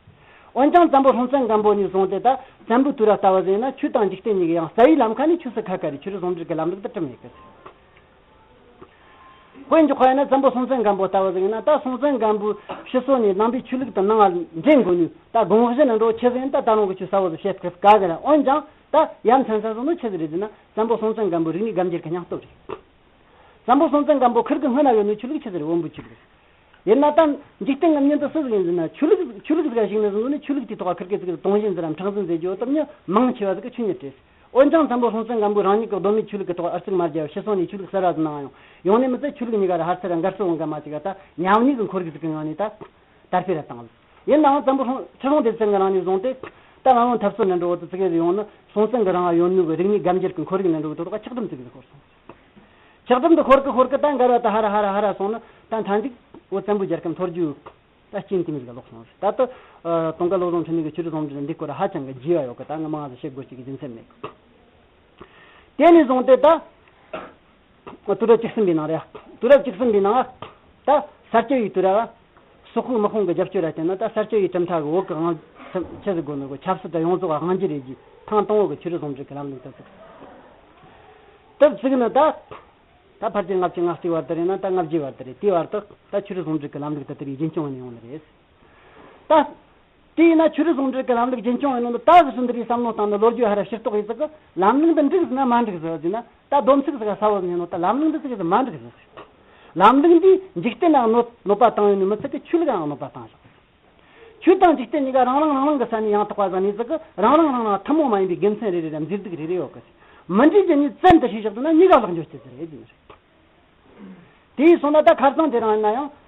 འོན་ཀྱང་བཙན་པོ་སྲོང་བཙན་སྒམ་པོ་ནས་བཟུང་སྟེ་ད་བཙན་པོའི་དུས་རབས་ལྟ་བུ་ཟིག་ཡིན་ན་ཆོས་དང་འཇིག་རྟེན་གཉིས་ཀ་ཡང་རྩ་བའི་ལམ་ཁ་ནས་ཆོས་སུ་ཁ་ཁ་རེ་ཆོས་རིག་ཟུང་འབྲེལ་གྱི་ལམ་ལུགས་དེ་གྲུབ་མེད་གི། དཔེ་འཇོག་པ་ཡིན་ན་བཙན་པོ་སྲོང་བཙན་སྒམ་པོ་ལྟ་བུ་ཟིག་ཡིན་ན་ད་སྲོང་བཙན་སྒམ་པོའི་ཕྱི་སོ་ནས་ནང་པའི་ཆོས་ལུགས་དང་ནང་ང་འདྲེན་དགོས་ནས་ད་དགོངས་གཞི་ནི་འགྲོ་ཆེ་ཟིག་ཡིན་ད་ད་རུང་གི་ཆོས་ས་བོ་ཟིག་བཤད་ཐུབ་ག་གི་ར། འོན་ཀྱང་ད་ཡ་མཚན་ས་བཟོ་ནོ་ཆི་ཟིག་རེད་ཟེར་ན་བཙན་པོ་སྲོང་བཙན་སྒམ་པོའི་རིག་གནས་སྒམ་རྒྱུད་ཀྱི་སྙིང་སྟོབས་རེད། བཙན་པོ་སྲོང་བཙན་སྒམ་པོ་ཁིར་གི་སྔོན་ན་ཡོད་ནོ་ཆོས་ལུགས་ཆི་ཟིག་རེད། བོན་པོའི་ཆོས་ལུགས་རེད། ཡིན་ན་ད་འཇིག་རྟེན་གྱི་མྱི་འདི་སུ་ཟིག་ཡིན་ཟེར་ན་ཆོས་ལུགས་ཆོས་ལུགས་ཟིག་ག་ཞིག་ནས་བཟུང་ནས་ཆོས་ལུགས་དེའི་ཐོག་ཁིར་གི་ཟིག་དོང་བཞིན་ཟེར་རམ་ཁྲག་འཛིན་ཟེར་རྒྱུ་དེ་མྱི་མང་ཆེ་བ་ཟིག་གི་ཆོས་ཉིད་རེད། འོན་ཀྱང་བཙན་པོ་སྲོང་བཙན་སྒམ་པོའི་རང་ཉིད་ཀྱི་གདོད་མའི་ཆོས་ལུགས་ཀྱི་ཐོག་ཨར་ཙིག་མ་རྒྱབ་ཤི་སོང་ནས་ཆོས་ལུགས་གསར་བ་ཟིག་ནང་ཡང་ཡོང་ནས་མི་ཚད་ཆོས་ལུགས་གཉིས་ཀ་ར་ཧར་ཚུར་ར་འགལ་ཟླ་འོང་ག་མ་ཅིག་ག་ད་ཉམས་ཉེས་ཀྱི་ཁོར་ཡུག་ཟིག་གི་ངང་ནས་ད་དར་སྤེལ་ར་བཏང་ལ། ཡིན་ནའང་བཙན་པོ་སྲོང་ཁྲི་སྲོང་ལྡེ་བཙན་གྱི་རིང་ནས་བཟུང་སྟེ་ད་མ་འོངས་ཐབས་ཚུལ་འདྲ་འགྲོ་བོ་དུ་ཙི་གེ་ཟིག་ཡོང་ནི་སྲོང་བཙན་གྱི་རིང་ཡོད་ནོ་གི་རིག་གནས་སྒམ་རྒྱུད་ཀྱི་ཁོར་ཡུག་ནས་འགྲོ་བོ་དུ་ལོག་ཆགས་སྡང་ཙི་གེ་ཟིག་ཤོར་སོང་། ཆགས་སྡང་གི་ཁོར་གི་ཁོར་གི་ད་འགལ་བ་ད་ཧ་ར་ཧ་ར་ཧ་ར་སོང་ནི་ད་མཐའ་མཇུག་འོ་བཙན་པོའི་རྒྱལ་ཁབ་འཐོར་རྒྱུ་ད་རྐྱེན་དེ་མོ་ཟིག་ལོག་སོང་ཟིག་ད་ལྟ་ཨ་དུང་དཀར་བློ་བཟང་འཕྲིན་ལས་ཀྱི་ཆོས་རིག་ཟུང་འབྲེལ་འདི་སྐོར་ཧ་ཅང་གི་རྒྱས་པ་ཡོད་གི། ད་ང་མང་ཟིག་བཤད་དགོས་ཅིག་གི་རྒྱུ་མཚན་མེད་གི། དེ་ནས་བཟུང་སྟེ་ད། དུས་རབས་བཅུ་གསུམ་པའི་ནང་རེད། དུས་རབས་བཅུ་གསུམ་པའི་ནང་ད་ས་སྐྱ་པའི་དུས་རབས། སོག་པོའི་དམག་དཔུང་གི་རྒྱབ་སྐྱོར་ལ་བརྟེན་ནས་ད་ས་སྐྱ་པའི་གྲུབ་མཐའ་གི་བོད་ཀྱི་དབང་ཆེ་ཟིག་དགོས་ནོ་གི་ཆབ་སྲིད་དང་ཡོངས་རྫོགས་དབང་སྒྱུར་རེད་ཀྱི་ཐེངས་དང་པོ་གི་ཆོས་རིག་ཟུང་འབྲེལ་གྱི་ལམ་ལུགས་དེ་བཙུགས། དེ་བཙུགས་ནས་ད། ད་ཕལ་ཆེར་ལྔ་བཅུ་ང་གཅིག་བར་དུ་རེད་ན་ད་ལྔ་བརྒྱའི་བར་དུ་རེད། དེའི་བར་དུ་ད་ཆོས་རིག་ཟུང་འབྲེལ་གྱི་ལམ་ལུགས་དེ་དེ་རིགས་རྒྱུན་སྐྱོང་ནས་ཡོང་ནི་རེད། ད། དེས་ན་ཆོས་རིག་ཟུང་འབྲེལ་གྱི་ལམ་ལུགས་རྒྱུན་སྐྱོང་ཡིན་ནོ་འདི་ད་གཟོད་འདི་རིགས་བསམ་བློ་བཏང་ནས་ལོ་རྒྱུས་ཧ་ར་ཕྱིར་རྟོག་ཡིན་ཟིག་གི་ལམ་ལུགས་འདི་འགྲིག་ཟིག་ན་མ་འགྲིག་ཟིག་ཟེར་ན་ད་སྡོམ་ཚིག་ཟིག་ག་ས་བོ་ཟིག་ཡིན་ནོ་ད་ལམ་ལུགས་འདི་ཚིག་ཟིག་མ་འགྲིག་ཟིག་ལམ་ལུགས་འདིས་འཇིག་རྟེན་ལའང་གནོད་གནོད་པ་བཏང་ཡོད་ནི་མི་ཚད་དེ་ཆོས་ལུགས་ལའང་གནོད་པ་བཏང་ཞིང་། ཆོས་དང་འཇིག་རྟེན་གཉིས་ཀ་རང་རང་རང་རང་གི་ས་ནས་ཡང་དག་པ་ཟིག་ནས་ཟིག་གི་རང་རང་རང་རང་ཐུན་མོང་མ་ཡིན་པའི་དགེ་མཚན་རེ་རེ་ར་མཛེས་སྡུག་རེ་རེ་ཡོད་གི། མི་འདྲའི་རྒྱུ་གཉིས་བཙན་དུ་བྱས་བཞག་ཐུབ་ན་གཉིས་ཀ་ལེགས་འགྱུར་སྐྱེ་ཟེར་རེད་ཟེར་ནི་རེད། དེ་ཡིན་སོང་ན་ད་ཁ་སང་དེ་རིང་ཡིན་ན་ཡང་།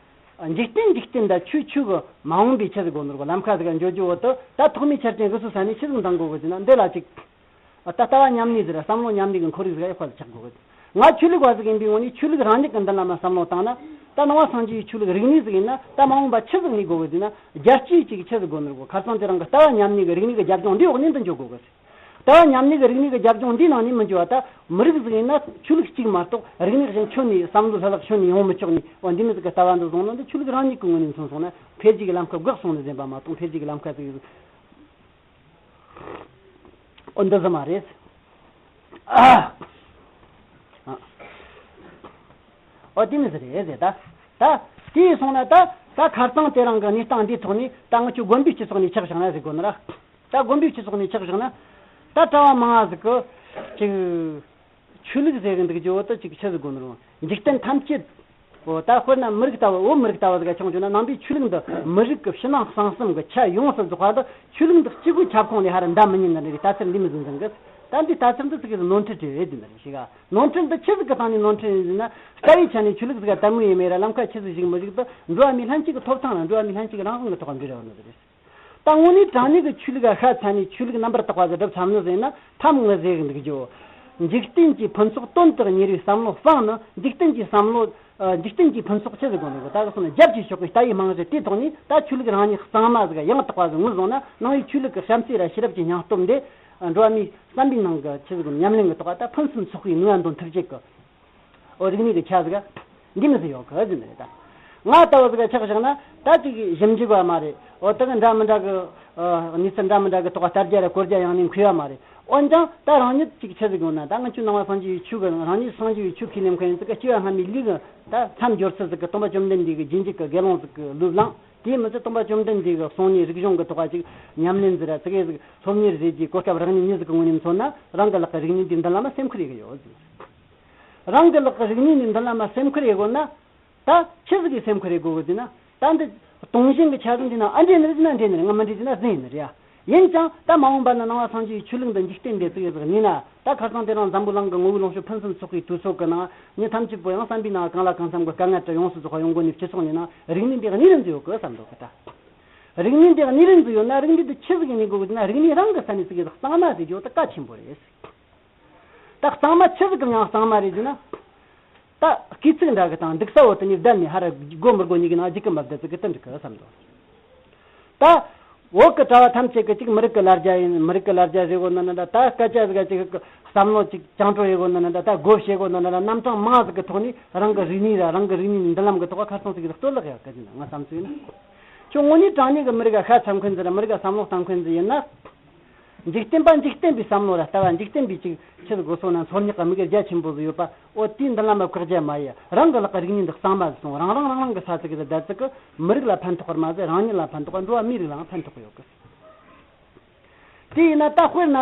འཇིག་རྟེན་འཇིག་རྟེན་དང་ཆོས་ཆོས་ཀྱི་མ་འོངས་པའི་ཆེད་དུ་དགོས་ནོར་གྱི་ལམ་ཁ་ཟིག་ག་འགྱོ་རྒྱུ་བོ་དེ་ད་ཐོག་མའི་ཆ་རྐྱེན་གི་སུ་ས་ནས་ཆི་ཟིག་འདང་དགོས་གི་ཟེར་ན་འདི་ལ་ཅིག་ད་ལྟ་བ་མཉམ་གནས་ཟེར་བསམ་བློ་མཉམ་གནས་ཀྱི་ཁོར་ཡུག་ཟིག་ཡག་པ་ཟིག་ཆགས་དགོས་གི། ང་ཆོས་ལུགས་པ་ཟིག་ཡིན་པའི་ངོས་ནས་ཆོས་ལུགས་རང་ཉིད་ཀྱི་མདུན་ལམ་ལ་བསམ་བློ་བཏང་ན་ད་ནང་པ་སངས་རྒྱས་ཆོས་ལུགས་རིག་གནས་ཟིག་ཡིན་ན་ད་མ་འོངས་པ་ཆི་ཟིག་གནས་དགོས་གི་ཟེར་ན་རྒྱལ་སྤྱིའི་ཅིག་ཆི་ཟིག་དགོས་ནོར་གི་ཁ་སང་དེ་རིང་གི་ལྟ་བ་མཉམ་གནས་ཀྱི་རིག་གནས་ཀྱི་རྒྱབ་ལྗོངས་འདིའི་འོག་ནས་འདི་འགྱོ་དགོས་གི་ཟེར། ལྟ་བ་མཉམ་གནས་ཀྱི་རིག་གནས་ཀྱི་རྒྱབ་ལྗོངས་འདིའི་ནང་ནས་མི་འགྱུར་བ་ད་མི་རིགས་ཟིག་ཡིན་ན་ཆོས་ལུགས་གཅིག་མ་གཏོགས་རིག་གནས་གཞན་ཁྱོན་ནས་བསམ་བློ་ལྷུ་ལག་ཁྱོན་ནས་ཡོང་མི་ཆོག་ནས་འོ་འདི་མི་ཟིག་གི་ལྟ་བ་འདི་བཟུང་ན་འདི་ཆོས་ལུགས་རང་ཉིད་ཀྱི་ངོས་ནས་མཚོན་སོང་ན་འཕེལ་རྒྱས་ཀྱི་ལམ་ཁ་འགག་སོང་ནས་ཟིན་པ་མ་གཏོགས་འཕེལ་རྒྱས་ཀྱི་ལམ་ཁ་ཟིག་འོ་འདི་ཟིག་མ་རེད། ཨ། ཨོ་དེ་མི་ཟིག་རེད་ཟེར་ད། ད་དེ་ཡིན་སོང་ན་ད་ད་ཁ་སང་དེ་རིང་གི་གནས་སྟངས་འདིའི་ཐོག་ནས་ད་ང་ཆོ་དགོན་པའི་སྤྱི་ཚོགས་ནས་ཆགས་བཞག་ན་ཟེར་དགོས་ནི་ར། ད་དགོན་པའི་སྤྱི་ཚོགས་ནས་ཆགས་བཞག་ན། ད་གྲྭ་བ་མང་ང་ཟིག་གི་ཅིག་ཆོས་ལུགས་ཟེར་གི་འདུག་རྒྱུ་བོ་ད་ཅིག་ཆི་ཟིག་དགོས་ནི་རུང་འཇིག་རྟེན་ཐམས་ཅད་བོ་ད་དཔེར་ན་མི་རིགས་ལྟ་བུ་བོད་མི་རིགས་ལྟ་བུ་ཟིག་ག་ཆུང་ཆུང་ན་ནང་པའི་ཆོས་ལུགས་འདི་མི་རིགས་ཀྱི་ཕྱི་ནང་གསང་གསུམ་གྱི་ཆ་ཡོངས་སུ་རྫོགས་པ་འདི་ཆོས་ལུགས་འདི་གཅིག་པུའི་ཁྱབ་ཁོངས་ལས་ཧ་ར་འདའ་མི་ཉན་ནི་རེད། ལྟ་ཚུལ་འདི་མི་ཟིན་ཟིན་གི། ད་འདི་ལྟ་ཚུལ་འདི་ཚིག་གི་ནོར་འཁྲུལ་རེད་ཟེར་ནི་རེད་ཤི་ག་ནོར་འཁྲུལ་འདི་ཆི་ཟིག་གི་སྟེང་ནས་ནོར་འཁྲུལ་ཡིན་ཟེར་ན་ལྟ་བའི་ཆ་ནས་ཆོས་ལུགས་ཟིག་ག་དད་མོས་ཡིན་མེད་ར་ལམ་ཁ་ཆི་ཟིག་ཞིག་མི་ཞིག་ཏུ་འགྲོ་བ་མིའི་ལྷན་སྐྱེས་ཀྱི་ཐོབ་ཐང་ལ་འགྲོ་བ་མིའི་ལྷན་སྐྱེས་ཀྱི་རང་དབང་གི་ཐོག་འབྲེལ་བ་ནི་རེད། ད་དངོས་གནས་དྲང་གནས་ཀྱི་ཆོས་ལུགས་ལ་ཤ་ཚ་ནས་ཆོས་ལུགས་རྣམ་པར་དག་པ་ཟིག་སྒྲུབ་ཚར་ནི་ཟིན་ན་ཐམ་ངི་ཟེར་གི་འདུག་རྒྱུ། འཇིག་རྟེན་གྱི་ཕུན་ཚོགས་དོན་དུ་གཉེར་བའི་བསམ་བློ་སྤངས་ནས་འཇིག་རྟེན་གྱི་བསམ་བློ། འཇིག་རྟེན་གྱི་ཕུན་ཚོགས་ཆི་ཟིག་དགོས་ནི་གོ་ད་ག་སོང་ན་རྒྱབ་ཀྱིས་ཕྱོགས་པའི་ལྟ་བའི་རྨང་གཞི་དེའི་ཐོག་ནས་ད་ཆོས་ལུགས་རང་ཉིད་གཙང་མ་ཟིག་ཡང་དག་པ་ཟིག་ངོས་བཟུང་ན་ནང་པའི་ཆོས་ལུགས་ཀྱི་བྱམས་བརྩེ་ར་ཤེས་རབ་ཀྱི་སྙིང་སྟོབས་འདི་འགྲོ་བ་མིའི་བསམ་པའི་ནང་གི་ཆི་ཟིག་ཉམས་ལེན་གྱི་ཐོག་ད་ཕུན་སུམ་ཚོགས་པའི་ནུས་པ་འདོན་ཐུབ་ཅིག་གི། འོ་རིག་གནས་ཀྱི་ཆ་ཟིག་འདི་མི་ཟིག་ཡོད་གི་ཟིན་རེད་ད། ང་ལྟ་བུ་ཟིག་ག་ཆགས་བཞག་ན་ད་ཅིག་ཞིབ་འཇུག་བ་མ་རེད། འོ་དེ་གི་འདྲ་མི་འདྲ་གི་ཨ་གནས་ཚུལ་འདྲ་མི་འདྲ་གི་ཐོག་ལྟ་རྒྱ་ར་གོ་རྒྱ་ཡང་ནས་མཁས་པ་མ་རེད། འོན་ཀྱང་ད་རང་ཉིད་ཅིག་ཆི་ཟིག་ཡོང་ན། ད་ང་ཚོའི་ནང་པ་སངས་རྒྱས་པའི་ཆོས་གི་རང་ཉིད་སངས་རྒྱས་པའི་ཆོས་ཁས་ལེན་མཁན་ཡིན་ཙི་གི་སྐྱེ་བ་སྔ་མའི་ལུས་གི་ད་མཚམས་སྦྱོར་ཚུལ་ཟིག་གི་སྟོན་པ་བཅོམ་ལྡན་འདས་ཀྱི་རྗེས་འཇུག་གི་དགེ་སློང་ཟིག་གི་ལུགས་བླངས། དེས་མི་ཚད་སྟོན་པ་བཅོམ་ལྡན་འདས་ཀྱི་གསུང་ནས་རིག་གཞུང་གི་ཐོག་ལ་ཅིག་ཉམས་ལེན་ཟིག་ར་ཙི་གེ་ཟིག་སློབ་གཉེར་བྱེད་རྒྱུའི་གོ་སྐབས་རག་ནས་མྱི་ཟིག་གི་ངོས་ནས་མཚོན་ན། རང་གི་ལག་གི་རིག་གནས་འདི་མདུན་ལམ་མ་སེམས་ཁུར་ཡེ་གི་ཡོད་ཟིག་རང་གི་ལག་གི་རིག་གནས་ནི་མདུན་ལམ་མ་སེམས་ཁུར་ཡེ་དགོས་ན། ད་ཆི་ཟིག་གིས་སེམས་ཁུར་ཡེ་དགོས་གི་ཟེར་ན། ད་འདི་སྟོང་བཞིན་གྱི་འཆར་གཞི་འདི་ན་ཨ་འདྲེ་ནི་རེད་ཟེར་ན་འདྲེ་ནི་རེད། ང་མི་འདྲེ་ཟེར་ན་ཟེར་ནི་རེད་ཡ། ཡིན་ཀྱང་ད་མ་འོངས་པ་ན་ནང་པ་སངས་རྒྱས་ཀྱི་ཆོས་ལུགས་འདི་འཇིག་རྟེན་འདི་ཙི་གེ་ཟིག་གནས་ན། ད་ཁ་སང་དེ་རིང་འཛམ་བུ་གླིང་གི་ངོ་བོའི་ལོངས་སྤྱོད་ཕུན་སུམ་ཚོགས་པའི་དུས་ཚོད་ཀྱི་ནང་མྱི་ཐམས་ཅད་པོ་ཡང་བསམ་པའི་ནང་གང་ལ་གང་འཚམ་གྱི་དཀའ་ངལ་དུ་ཡོངས་སུ་རྫོགས་པ་ཡོང་སྒོ་ནས་སྤྱི་ཚོགས་ནས་ན་རིག་གནས་འདི་གནས་རིགས་འཛིན་ཡོད་གི་བསམ་འདུག་གི་ད། རིག་གནས་འདི་གནས་རིགས་འཛིན་ཡོད་ན་རིག་གནས་འདི་ཆི་ཟིག་གནས་དགོས་གི་ཟེར་ན། རིག་གནས་རང་གི་ས་ནས་ཙི་གེ་ཟིག་གཙང་མ་ཟིག་ཡོད་ད་གལ་ཆེན་པོ་རེད། ད་གཙང་མ་ཆི་ཟིག་གི་མྱིང་གཙང་མ་རེད་ཟེར་ན། ད་སྐེ་ཚིགས་འདྲ་གི་དང་འདུག་ས་འོ་དེ་ནས་བསྡད་ནས་ཧ་ར་དགོས་མི་དགོས་གཉིས་ཀྱི་ནང་རྒྱུད་ཀྱི་མ་བསྡད་ཚིག་གི་དེ་འགྲིག་གི་བསམ་འདུག་ད་བོད་ཀྱི་གྲྭ་བ་ཐམས་ཅད་ཀྱི་ཅིག་མི་རིགས་ཀྱི་ལ་རྒྱ་ཡིན། མི་རིགས་ཀྱི་ལ་རྒྱ་ཟེར་གོ་ནི་ནི་འདྲ། ད་སྐད་ཆ་ཟིག་ཅིག་བསམ་བློ་ཅིག་བཅིངས་འགྲོལ་ཡེ་གོ་ནི་ནི་འདྲ། ད་བགོ་བཤའ་གོ་ནི་ནི་འདྲ། རྣམ་གྲངས་མང་ཟིག་གི་ཐོག་ནས་རང་གི་རིག་གནས་ར་རང་གི་རིག་གནས་མདུན་ལམ་གྱི་ཐོག་ཁ་སང་ཟིག་གི་གཏོར་བརླག་ཡག་གི་ཟིན། ང་བསམ་ཚུལ་ཡིན་ན། ཁྱོད་དངོས་གནས་དྲང་གནས་ཀྱི་མི་རིགས་ལ་ཤ་ཚ་མཁན་ཟིག་ར་མི་རིགས་ལ་བསམ་བློ་བཏང་མཁན་ཟིག་ཡིན་ན། འཇིག་རྟེན་པ་འཇིག་རྟེན་པའི་བསམ་བློ་ར་ལྟ་བ་འཇིག་རྟེན་པའི་ཅིག་ཆི་ཟིག་གོ་སོང་ན་འཚོལ་སྙེག་གི་དམིགས་ཡུལ་རྒྱ་ཆེན་པོ་ཟིག་ཡོད་པ། འོ་དེའི་མདུན་ལམ་མ་བཀག་རྒྱ་མ་ཡེ། རང་གི་ལག་གི་རིག་གནས་འདི་གཙང་མ་ཟིག་སོང་། རང་རང་རང་རང་གི་ས་ཚིགས་ཟིག་བསྡད་ཚིག་གི་མི་རིགས་ལ་ཕན་ཐོགས་པར་མ་ཟད་རང་ཉིད་ལ་ཕན་ཐོགས་པ། འགྲོ་བ་མིའི་རིགས་ལའང་ཕན་ཐོགས་ཡོད་གི། དེ་ཡིན་ན་ད་དཔེར་ན།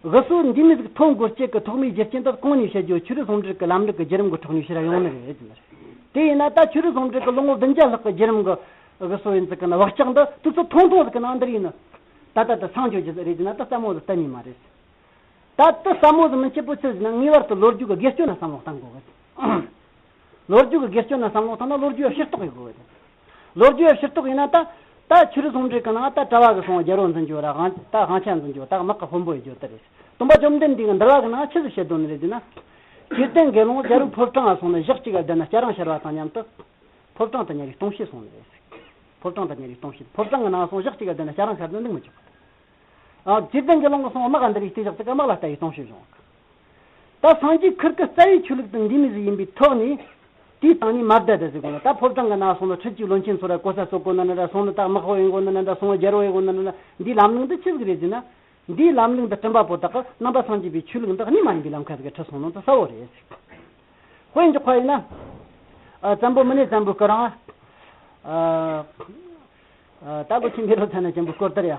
འུ་ཚོ་འདི་མི་ཟིག་ཐོན་དགོས་ཅེས་ཀྱི་ཐོག་མའི་རྒྱུ་རྐྱེན་དེ་གོང་ནས་བཤད་རྒྱུ་ཆོས་རིག་ཟུང་འབྲེལ་གྱི་ལམ་ལུགས་ཀྱི་བརྒྱུད་རིམ་གྱི་ཐོག་ནས་ཕྱིར་ཡོང་ནི་རེད་ཟེར་ནི་རེད། དེ་ཡིན་ན་ད་ཆོས་རིག་ཟུང་འབྲེལ་གྱི་ལོ་ངོ་བདུན་བརྒྱ་ལྷག་གི་བརྒྱུད་རིམ་གྱི་འུ་ཚོ་ཡིན་ཚིག་གི་ན་བག་ཆགས་འདི་དུས་ཚོད་ཐུང་ཐུང་ཟིག་གི་ནང་འདིར་ཡིན་ནི། ད་ལྟ་དུ་སངས་རྒྱས་རྒྱུ་ཟིག་རེད་ཟེར་ན་ད་ཟབ་མོ་ཟིག་གཏན་ནས་མ་རེད། ད་དུ་ཟབ་མོ་ཟིག་མི་འཆད་པོ་ཆི་ཟེར་ན། ངེས་པར་དུ་ལོ་རྒྱུས་ཀྱི་དགེ་སྐྱོན་ལ་བསམ་བློ་གཏང་དགོས་གི། ལོ་རྒྱུས་ཀྱི་དགེ་སྐྱོན་ལ་བསམ་བློ་བཏང་ན་ལོ་རྒྱུས་ལ་ཕྱིར་རྟོག་ཡེ་དགོས་གི། ལོ་རྒྱུས་ལ་ཕྱིར་རྟོག་ཡིན་ན་ད། ད་ཆོས་རིག་ཟུང་འབྲེལ་གྱི་ནང་ད་གྲྭ་བ་གི་སོང་རྒྱལ་པོ་འཛིན་རྒྱུ་ར་དབང་ད་དབང་ཆ་འཛིན་རྒྱུ་ད་དམག་གི་དཔོན་པོ་ཡེ་རྒྱུ་དེ་རེད། སྟོན་པ་བཅོམ་ལྡན་འདས་ཀྱི་འདུལ་བ་གི་ནང་ཆི་ཟིག་བཤད་དོན་ནི་རེད་ཟེར་ན། དཔྱིད་ལྡན་དགེ་སློང་རྒྱལ་པོའི་ཕོ་བྲང་ང་སོང་ནས་ཞག་གཅིག་ག་བསྡད་ན་སྐྱ་རེངས་ཤར་བ་དང་མཉམ་དུ། ཕོ་བྲང་དུ་ཉལ་བའི་སྟོང་བཤད་སོང་ནི་རེད། ཕོ་བྲང་དུ་ཉལ་བའི་སྟོང་བཤད། ཕོ་བྲང་གི་ནང་སོང་ཞག་གཅིག་ག་བསྡད་ན་སྐྱ་རེངས་ཤར་དོན་འདུག་མི་ཆོག་ཨ། དཔྱིད་ལྡན་དགེ་སློང་གི་སོང་དམག་ག་འདི་རིགས་བལྟས་ཞག་ཅིག་ག་དམག་ལ་ལྟ་བའི་སྟོང་བཤད་བྱུང་། ད་སངས་རྒྱས་ཁིར་ཀི་རྩ་བའི་ཆོས་ལུགས་དེ་འདི་མི་ཟིག་ཡིན་པའི་ཐོག་ནས། དེའི་སྟེང་ནས་མ་བསྡད་དེ་ཟེར་གོ་ན། ད་ཕོ་བྲང་གི་ནང་སོང་ནས་ཁྲིད་ཀྱི་བློན་ཆེན་ཚོ་ར་གོ་ས་སོགས་གོ་ན་ནི་ར་སོང་ནས་ད་དམག་དཔོན་ཡིན་གོ་ན་ནི་འདྲ། སོང་རྒྱལ་པོ་ཡིན་གོ་ན་ནི་འདྲ། འདིའི་ལམ་ལུགས་འདི་ཆི་ཟིག་རེད་ཟེར་ན། འདིའི་ལམ་ལུགས་འདི་སྤྲིན་པ་པོ་དག་གི་ནང་པ་སངས་རྒྱས་པའི་ཆོས་ལུགས་འདི་གནས་མ་ཡིན་པའི་ལམ་ཁ་ཟིག་ག་ཁྲིད་སོང་ནོ་འདི་གསལ་བོ་རེད། དཔེ་འཇོག་པ་ཡིན་ན། ཨ། བཙན་པོ་མི་ནི་བཙན་པོའི་སྐུ་རིང་། ཨ། ཨ། ད་གོ་ཆེན་བཻ་རོ་ཙ་ན་ཆེན་པོའི་སྐོར་ལྟར་ཡ།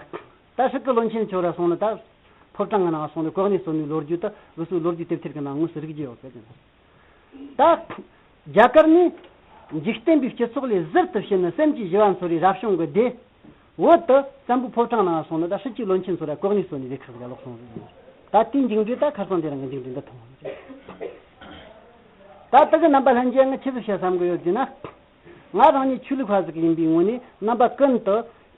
ད་ཧྲི་ཀི་བློན་ཆེན་ཚོ་ར་སོང་ནས་ད་ཕོ་བྲང་གི་ནང་སོང་ནས་གོ་གནས་སོང་ནས་ལོ་རྒྱུས་དེ་འུ་ཚོའི་ལོ་རྒྱུས་དེབ་ཐེར་གི་ནང་དངོས་སུ་རིག་རྒྱུ་ཡོད་གི། ད་རྒྱ་གར་ནས་འཇིག་རྟེན་པའི་སྤྱི་ཚོགས་ལས་ཟུར་དུ་ཕྱིན་ནས་སེམས་ཀྱི་ཞི་བ་འཚོལ་བའི་རབ་བྱུང་གི་སྡེ། བོད་དུ་བཙན་པོའི་ཕོ་བྲང་ནང་སོང་ནས་ད་ཧྲི་ཀི་བློན་ཆེན་ཚོ་ར་གོ་གནས་སོང་ནས་སྡེ་ཁག་ཟིག་ལོག་སོང་ཟིག། ད་དེའི་མཇུག་འབྲས་ད་ཁ་སང་དེ་རིང་གི་མཇུག་འབྲས་འདི་མཐོང་བ་རེད། ད་དེ་གི་རྣམ་པ་ལྷན་རྒྱས་ང་ཆི་ཟིག་བཤད་བསམ་གི་ཡོད་ཟེར་ན། ང་རང་ཉིད་ཆོས་ལུགས་པ་ཟིག་ཡིན་པའི་ངོས་ནས་རྣམ་པ་ཀུན་ཏུ་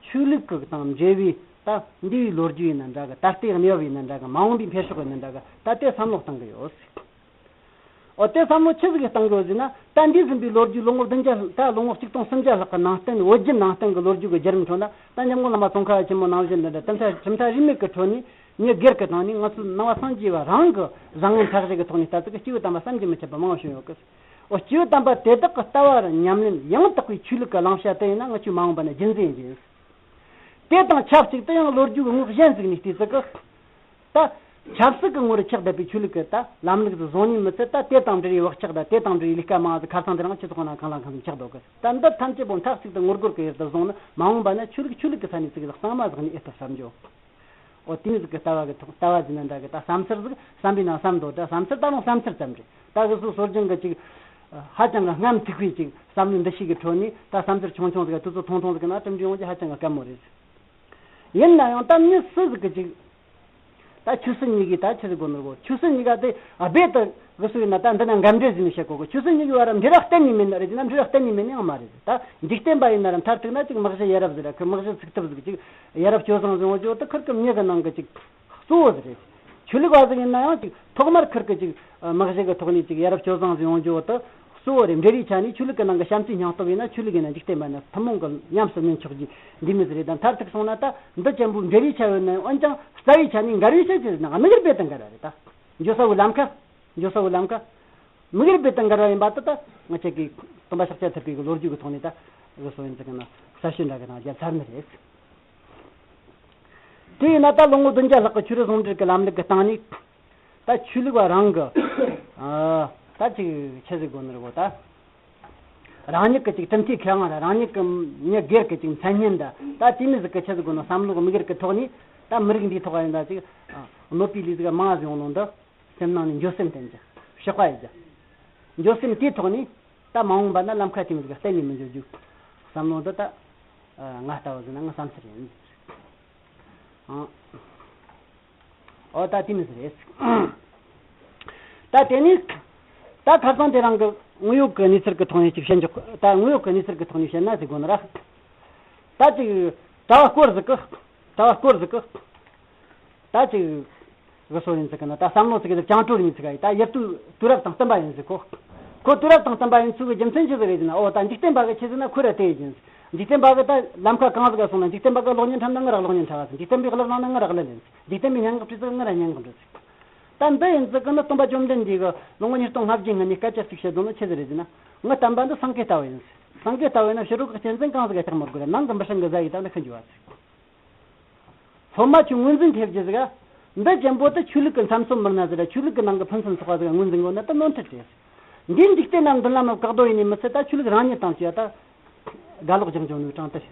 ཆོས་ལུགས་ཀྱི་དང་འབྲེལ་བའི་ད་འདས་པའི་ལོ་རྒྱུས་ཡིན་ན་འདྲ་གི། ད་ལྟའི་གནས་བབ་ཡིན་ན་འདྲ་གི། མ་འོངས་པའི་འཕེལ་ཕྱོགས་ཡིན་ན་འདྲ་གི། ད་དེ་བསམ་བློ་གཏང་གི་ཡོད། འོ་དེ་བསམ་བློ་ཆི་ཟིག་གཏང་གི་ཡོད་ཟེར་ན། ད་འདས་ཟིན་པའི་ལོ་རྒྱུས་ལོ་ངོ་བདུན་བརྒྱ་ད་ལོ་ངོ་ཆིག་སྟོང་སུམ་བརྒྱ་ལྷག་གི་ནང་བསྟན། བོད་བརྒྱུད་ནང་བསྟན་གྱི་ལོ་རྒྱུས་ཀྱི་བརྒྱུད་རིམ་ཁྲོད་ན། ད་འཇམ་མགོན་བླ་མ་ཙོང་ཁ་པ་ཆེན་པོ་ནང་བཞིན་འདི་འདྲ་གྲུབ་མཐའ་གྲུབ་མཐའ་རིས་མེད་ཀྱི་ཁྲོད་ནས། མྱི་སྒེར་གྱི་སྟེང་ནས་ང་ཚོའི་ནང་པ་སངས་རྒྱས་པ་རང་གི་བཟང་ངན་མཐའ་བཞི་གི་ཐོག་ནས་ལྟ་ཚུལ་གྱི་སྐྱེས་བུ་དམ་པ་བསམ་གྱིས་མི་ཁྱབ་པ་མང་བ་བྱུང་ཡོད་གི། འོ་སྐྱེས་བུ་དམ་པ་དེ་དག་གི་ལྟ་བ་རུ་ཉམས་ལེན་ཡང་དག་པའི་ཆོས་ལུགས་ཀྱི་བླང་བྱ་དེ་ཡིན་ན་ང་ཚོའི་མ་འོངས་པ་ན་རྒྱུན་འཛིན་ཡིན་གྱི་ཡོད། དེ་དང་ཆབས་ཅིག་ཏུ་ཡང་ལོ་རྒྱུས་ཀྱི་ངོས་གཞན་ཟིག་ནས་བལྟས་ཚུལ་གྱི། ད་ཆབ་སྲིད་ཀྱི་ངོ་རུ་ཆགས་བསྡད་པའི་ཆོས་ལུགས་ཀྱི་ད་ལམ་ལུགས་སུ་བཟུང་ནས་མི་ཚད། ད་དེ་དང་འབྲེལ་བའི་བག་ཆགས་དང་དེ་དང་འབྲེལ་བའི་ལས་ཀ་མང་ཟིག་ཁ་སང་དེ་རིང་སྤྱི་ཚོགས་ནང་གང་ལ་གང་འཚམ་ཆགས་འདུག་གི། ད་འདི་ཐམས་ཅད་པོ་མཐའ་གཅིག་ཏུ་ངོ་རྒོལ་གྱི་ཡུལ་དུ་བཟུང་ན། མ་འོངས་པ་ན་ཆོས་ལུགས་ཆོས་ལུགས་ཀྱི་ས་ནས་ཚིག་ལ་གཙང་མ་ཟིག་ནས་ཨེ་ཐུབ་བསམ་རྒྱུ། འོ་དེ་ནས་ཟིག་གི་ལྟ་བ་གི་ཐོག་ལྟ་བ་ཟིན་ན་འདྲ་གི། ད་བསམ་ཚུལ་ཟིག་བསམ་པའི་ནང་བསམ་འདུག་ད་བསམ་ཚུལ་ད་རུང་བསམ་ཚུལ་ཙམ་རེད། ད་གི་སོ་སོར་སྦྱང་གི་ཅིག་ཧ་ཅང་གི་རྔམ་ཐུག་པའི་ཅིག་བསམ་བློ་འདི་ཞིག་གི་ཁྲོད་ནས། ད་བསམ་ཚུལ་ཆུང་ཆུང་ཟིག་ག་དུས་ཚོད་ཐུང་ཐུང་ཟིག་གི་ནང་གྲུབ་འབྲས་ཡོང་རྒྱུ་ཧ་ཅང་གི་དཀའ་མོ་རེད། ཡིན་ན་ཡང་ད་མྱི་སུ་ཟིག་གི་ཅིག་ད་ཆོས་སྲིད་གཉིས་ཀྱི་ད་ཆི་ཟིག་གོ་ནོར་གོ། ཆོས་སྲིད་གཉིས་ཀ་དེ་རྦད་དེ་གི་སུ་ཡིན་ན། ད་འདི་ན་འགལ་འབྲེལ་ཟིན་ནས་བཤད་གོ་གི། ཆོས་སྲིད་གཉིས་ཀྱི་བར་འབྲེལ་བ་གཏན་ནས་མེད་ནི་རེད་ཟེར་ན་འབྲེལ་བ་གཏན་ནས་མེད་ནི་ཡང་མ་རེད། ད་འཇིག་རྟེན་པ་ཡིན་ན་ར་མཐར་ཐུག་ན་ཅིག་དམག་གཞི་ཡ་རབས་ཟིག་ར་ཁི་དམག་གཞི་ཚུགས་ཐུབ་ཟིག་ཅིག་ཡ་རབས་སྤྱོད་བཟང་ཟིག་ཡོང་རྒྱུ་དེ་ཁིར་གི་མྱི་གི་ནང་གི་ཅིག་གཙོ་བོ་ཟིག་རེད། ཆོས་ལུགས་པ་ཟིག་ཡིན་ན་ཡང་ཅིག་ཐོག་མར་ཁིར་གི་ཅིག་དམག་གཞི་གི་ཐོག་ནས་ཅིག་ཡ་རབས་སྤྱོད་བཟང་ཟིག་ཡོང་རྒྱུ་དེ་གཙོ་བོ་རེད། འབྲེལ་བའི་ཆ་ནས་ཆོས་ལུགས་ཀྱི་ནང་གི་བྱམས་བརྩེའི་སྙིང་སྟོབས་ཡིན་ན་ཆོས་ལུགས་ཡིན་ན་འཇིག་རྟེན་པ་ན་ཐུན་མོང་གི་ཉམས་སུ་མྱོང་ཆོག་རྒྱུ་འདི་མོ་ཟིག་རེད། ད་མཐར་ཐུག་སོང་ན་ད་འདི་ཅན་པོའི་འབྲེལ་བའི་ཆ་ཡོད་ན། འོན་ཀྱང་རྩ་བའི་ཆ་ནས་འགལ་བའི་ཆ་ཅི་ཟེར་ན་དམིགས་ཡུལ་རྦད་དེ་འགལ་བ་རེད། ད་འགྱོ་ས་བོའི་ལམ་ཁ། འགྱོ་ས་བོའི་ལམ་ཁ་དམིགས་ཡུལ་རྦད་དེ་འགལ་བ་ཡིན་པ་དེ་ད་ང་ཅག་གིས་ སྟོན་པ་ཤཱཀྱ་ཐུབ་པའི་གི་ལོ་རྒྱུས་ཀྱི་ཐོག་ནས་ད་གི་སོ་ཡིན་ཙི་གི་ན་གསལ་བཤད་འདྲ་གི་ནང་བརྒྱབ་ཚར་ནི་རེད། དེ་ཡིན་ན་ད་ལོ་ངོ་བདུན་བརྒྱ་ལྷག་གི་ཆོས་རིག་ཟུང་འབྲེལ་གྱི་ལམ་ལུགས་ཀྱི་སྟེང་ནས་ད་ཆོས་ལུགས་པ་རང་གི་ཨ་ད་ཅིག་ཆི་ཟིག་དགོས་ནི་རེད་གོ། ད་རང་ཉིད་ཀྱི་ཅིག་གྲུབ་མཐའི་ཁེ་དབང་ར་རང་ཉིད་ཀྱི་མྱི་སྒེར་གྱི་ཅིག་མཚན་སྙན་འདྲ་ད་དེ་མི་ཟིག་གི་ཆི་ཟིག་དགོས་ནི་བསམ་བློ་གི་དམིགས་ཡུལ་གྱི་ཐོག་ནས་ད་མི་རིགས་འདིའི་ཐོག་ཡིན་ད་ཅིག་གནོད་པའི་ལས་ཟིག་མང་ཟིག་ཡོང་ནོ་འདི། སེམས་ནང་ནས་འགྱོད་སེམས་བསྟེན་རྒྱུ། གཤེགས་པ་ཡིན་རྒྱུ། འགྱོད་སེམས་དེའི་ཐོག་ནས་ད་མ་འོངས་པ་ན་ལམ་ཁ་དེ་མོ་ཟིག་གཏན་ནས་མི་འགྱོ་རྒྱུ། བསམ་བློ་འདི་ད་ང་ལྟ་བུ་ཟིག་ན་ངའི་བསམ་ཚུལ་ཡིན། ཨང་། ཨོ་ད་དེ་མོ་ཟིག་རེད། ད་དེ་ནས་ད་ཁ་སང་དེ་རང་གི་དངོས་ཡོད་ཀྱི་གནས་ཚུལ་གྱི་ཐོག་ནས་ཅིག་བཤད་འཇོག་ད་དངོས་ཡོད་ཀྱི་གནས་ཚུལ་གྱི་ཐོག་ནས་བཤད་ན་ཟིག་དགོས་ནི་ར། ད་ཅིག་གྲྭ་བ་སྐོར་ཟིག་གི་གྲྭ་བ་སྐོར་ཟིག་གི་ད་ཅིག་གི་སོ་ཡིན་ཟིག་གི་ན་ད་བསམ་བློ་ཟིག་གི་བཅིངས་འགྲོལ་ཡིན་ཟིག་ག་ཡི་ད་ཡུལ་དུས་དུས་རབས་དང་བསྟུན་པ་ཡིན་ཟིག་གོ། ཁོ་དུས་རབས་དང་བསྟུན་པ་ཡིན་ཚུལ་གི་རྒྱུ་མཚན་ཆི་ཟིག་རེད་ཟེར་ན། ཨོ་ད་འཇིག་རྟེན་པ་གི་ཆི་ཟེར་ན་ཁོ་ར་དེ་ཡིན། འཇིག་རྟེན་པ་གི་ད་ལམ་ཁ་གང་ཟིག་ག་སོང་ན་འཇིག་རྟེན་པ་གི་གློག་བརྙན་འཁྲབ་ན་ང་ར་གློག་བརྙན་འཁྲབ་བ་ཟིག་འཇིག་རྟེན་པའི་གླུ་བླངས་ན་ང་ར་གླུ་ལེན་ཟིག་འཇིག་རྟེན་པའི་སྙན་ངག་བྲིས་ཚེ་ང་ར་སྙན་ངག་འབྲི་ཟིག་ད་འདི་ཡིན་ཟིག་གི་ནི་སྟོན་པ་བཅོམ་ལྡན་འདས་གི་ལོ་ངོ་ཉིས་སྟོང་ལྔ་བརྒྱའི་སྔོན་ནས་སྐད་ཆ་ཟིག་བཤད་དོན་ནི་ཆི་ཟིག་རེད་ཟེར་ན། ངའི་བསྟན་པ་འདི་སེང་གེ་ལྟ་བུ་ཡིན་ཟིག་སེང་གེ་ལྟ་བུ་ཡིན་ན་ཕྱི་རོལ་གི་གཅན་གཟན་གང་ཟིག་ག་ཐེག་མི་དགོས་ར་ནང་གི་འབུ་སྲིན་གི་གཟའ་ཡིས་ད་ནི་ཤི་འགྱོ་བ་ཟིག་སློབ་མ་ཆོས་ངོས་འཛིན་ཐེབས་རྒྱུ་ཟིག་འདི་ཅན་པོ་དེ་ཆོས་ལུགས་ཀྱི་མཚམས་སྲོལ་མི་སྣ་ཟིག་ར་ཆོས་ལུགས་ཀྱི་ནང་གི་ཕུན་སུམ་ཚོགས་པ་ཟིག་ངོས་འཛིན་དགོས་ན་དེ་ནོར་འཁྲུལ་རེད། འདིའི་འཇིག་རྟེན་ན་མདུན་ལམ་བཀག་རྡོ་ཡིན་ནི་མི་ཚད་ད་ཆོས་ལུགས་རང་ཉིད་དང་བཅས་ད་དགའ་ལོག་རྒྱག་འཇོག་ནུས་གྲངས་དེ་རེད།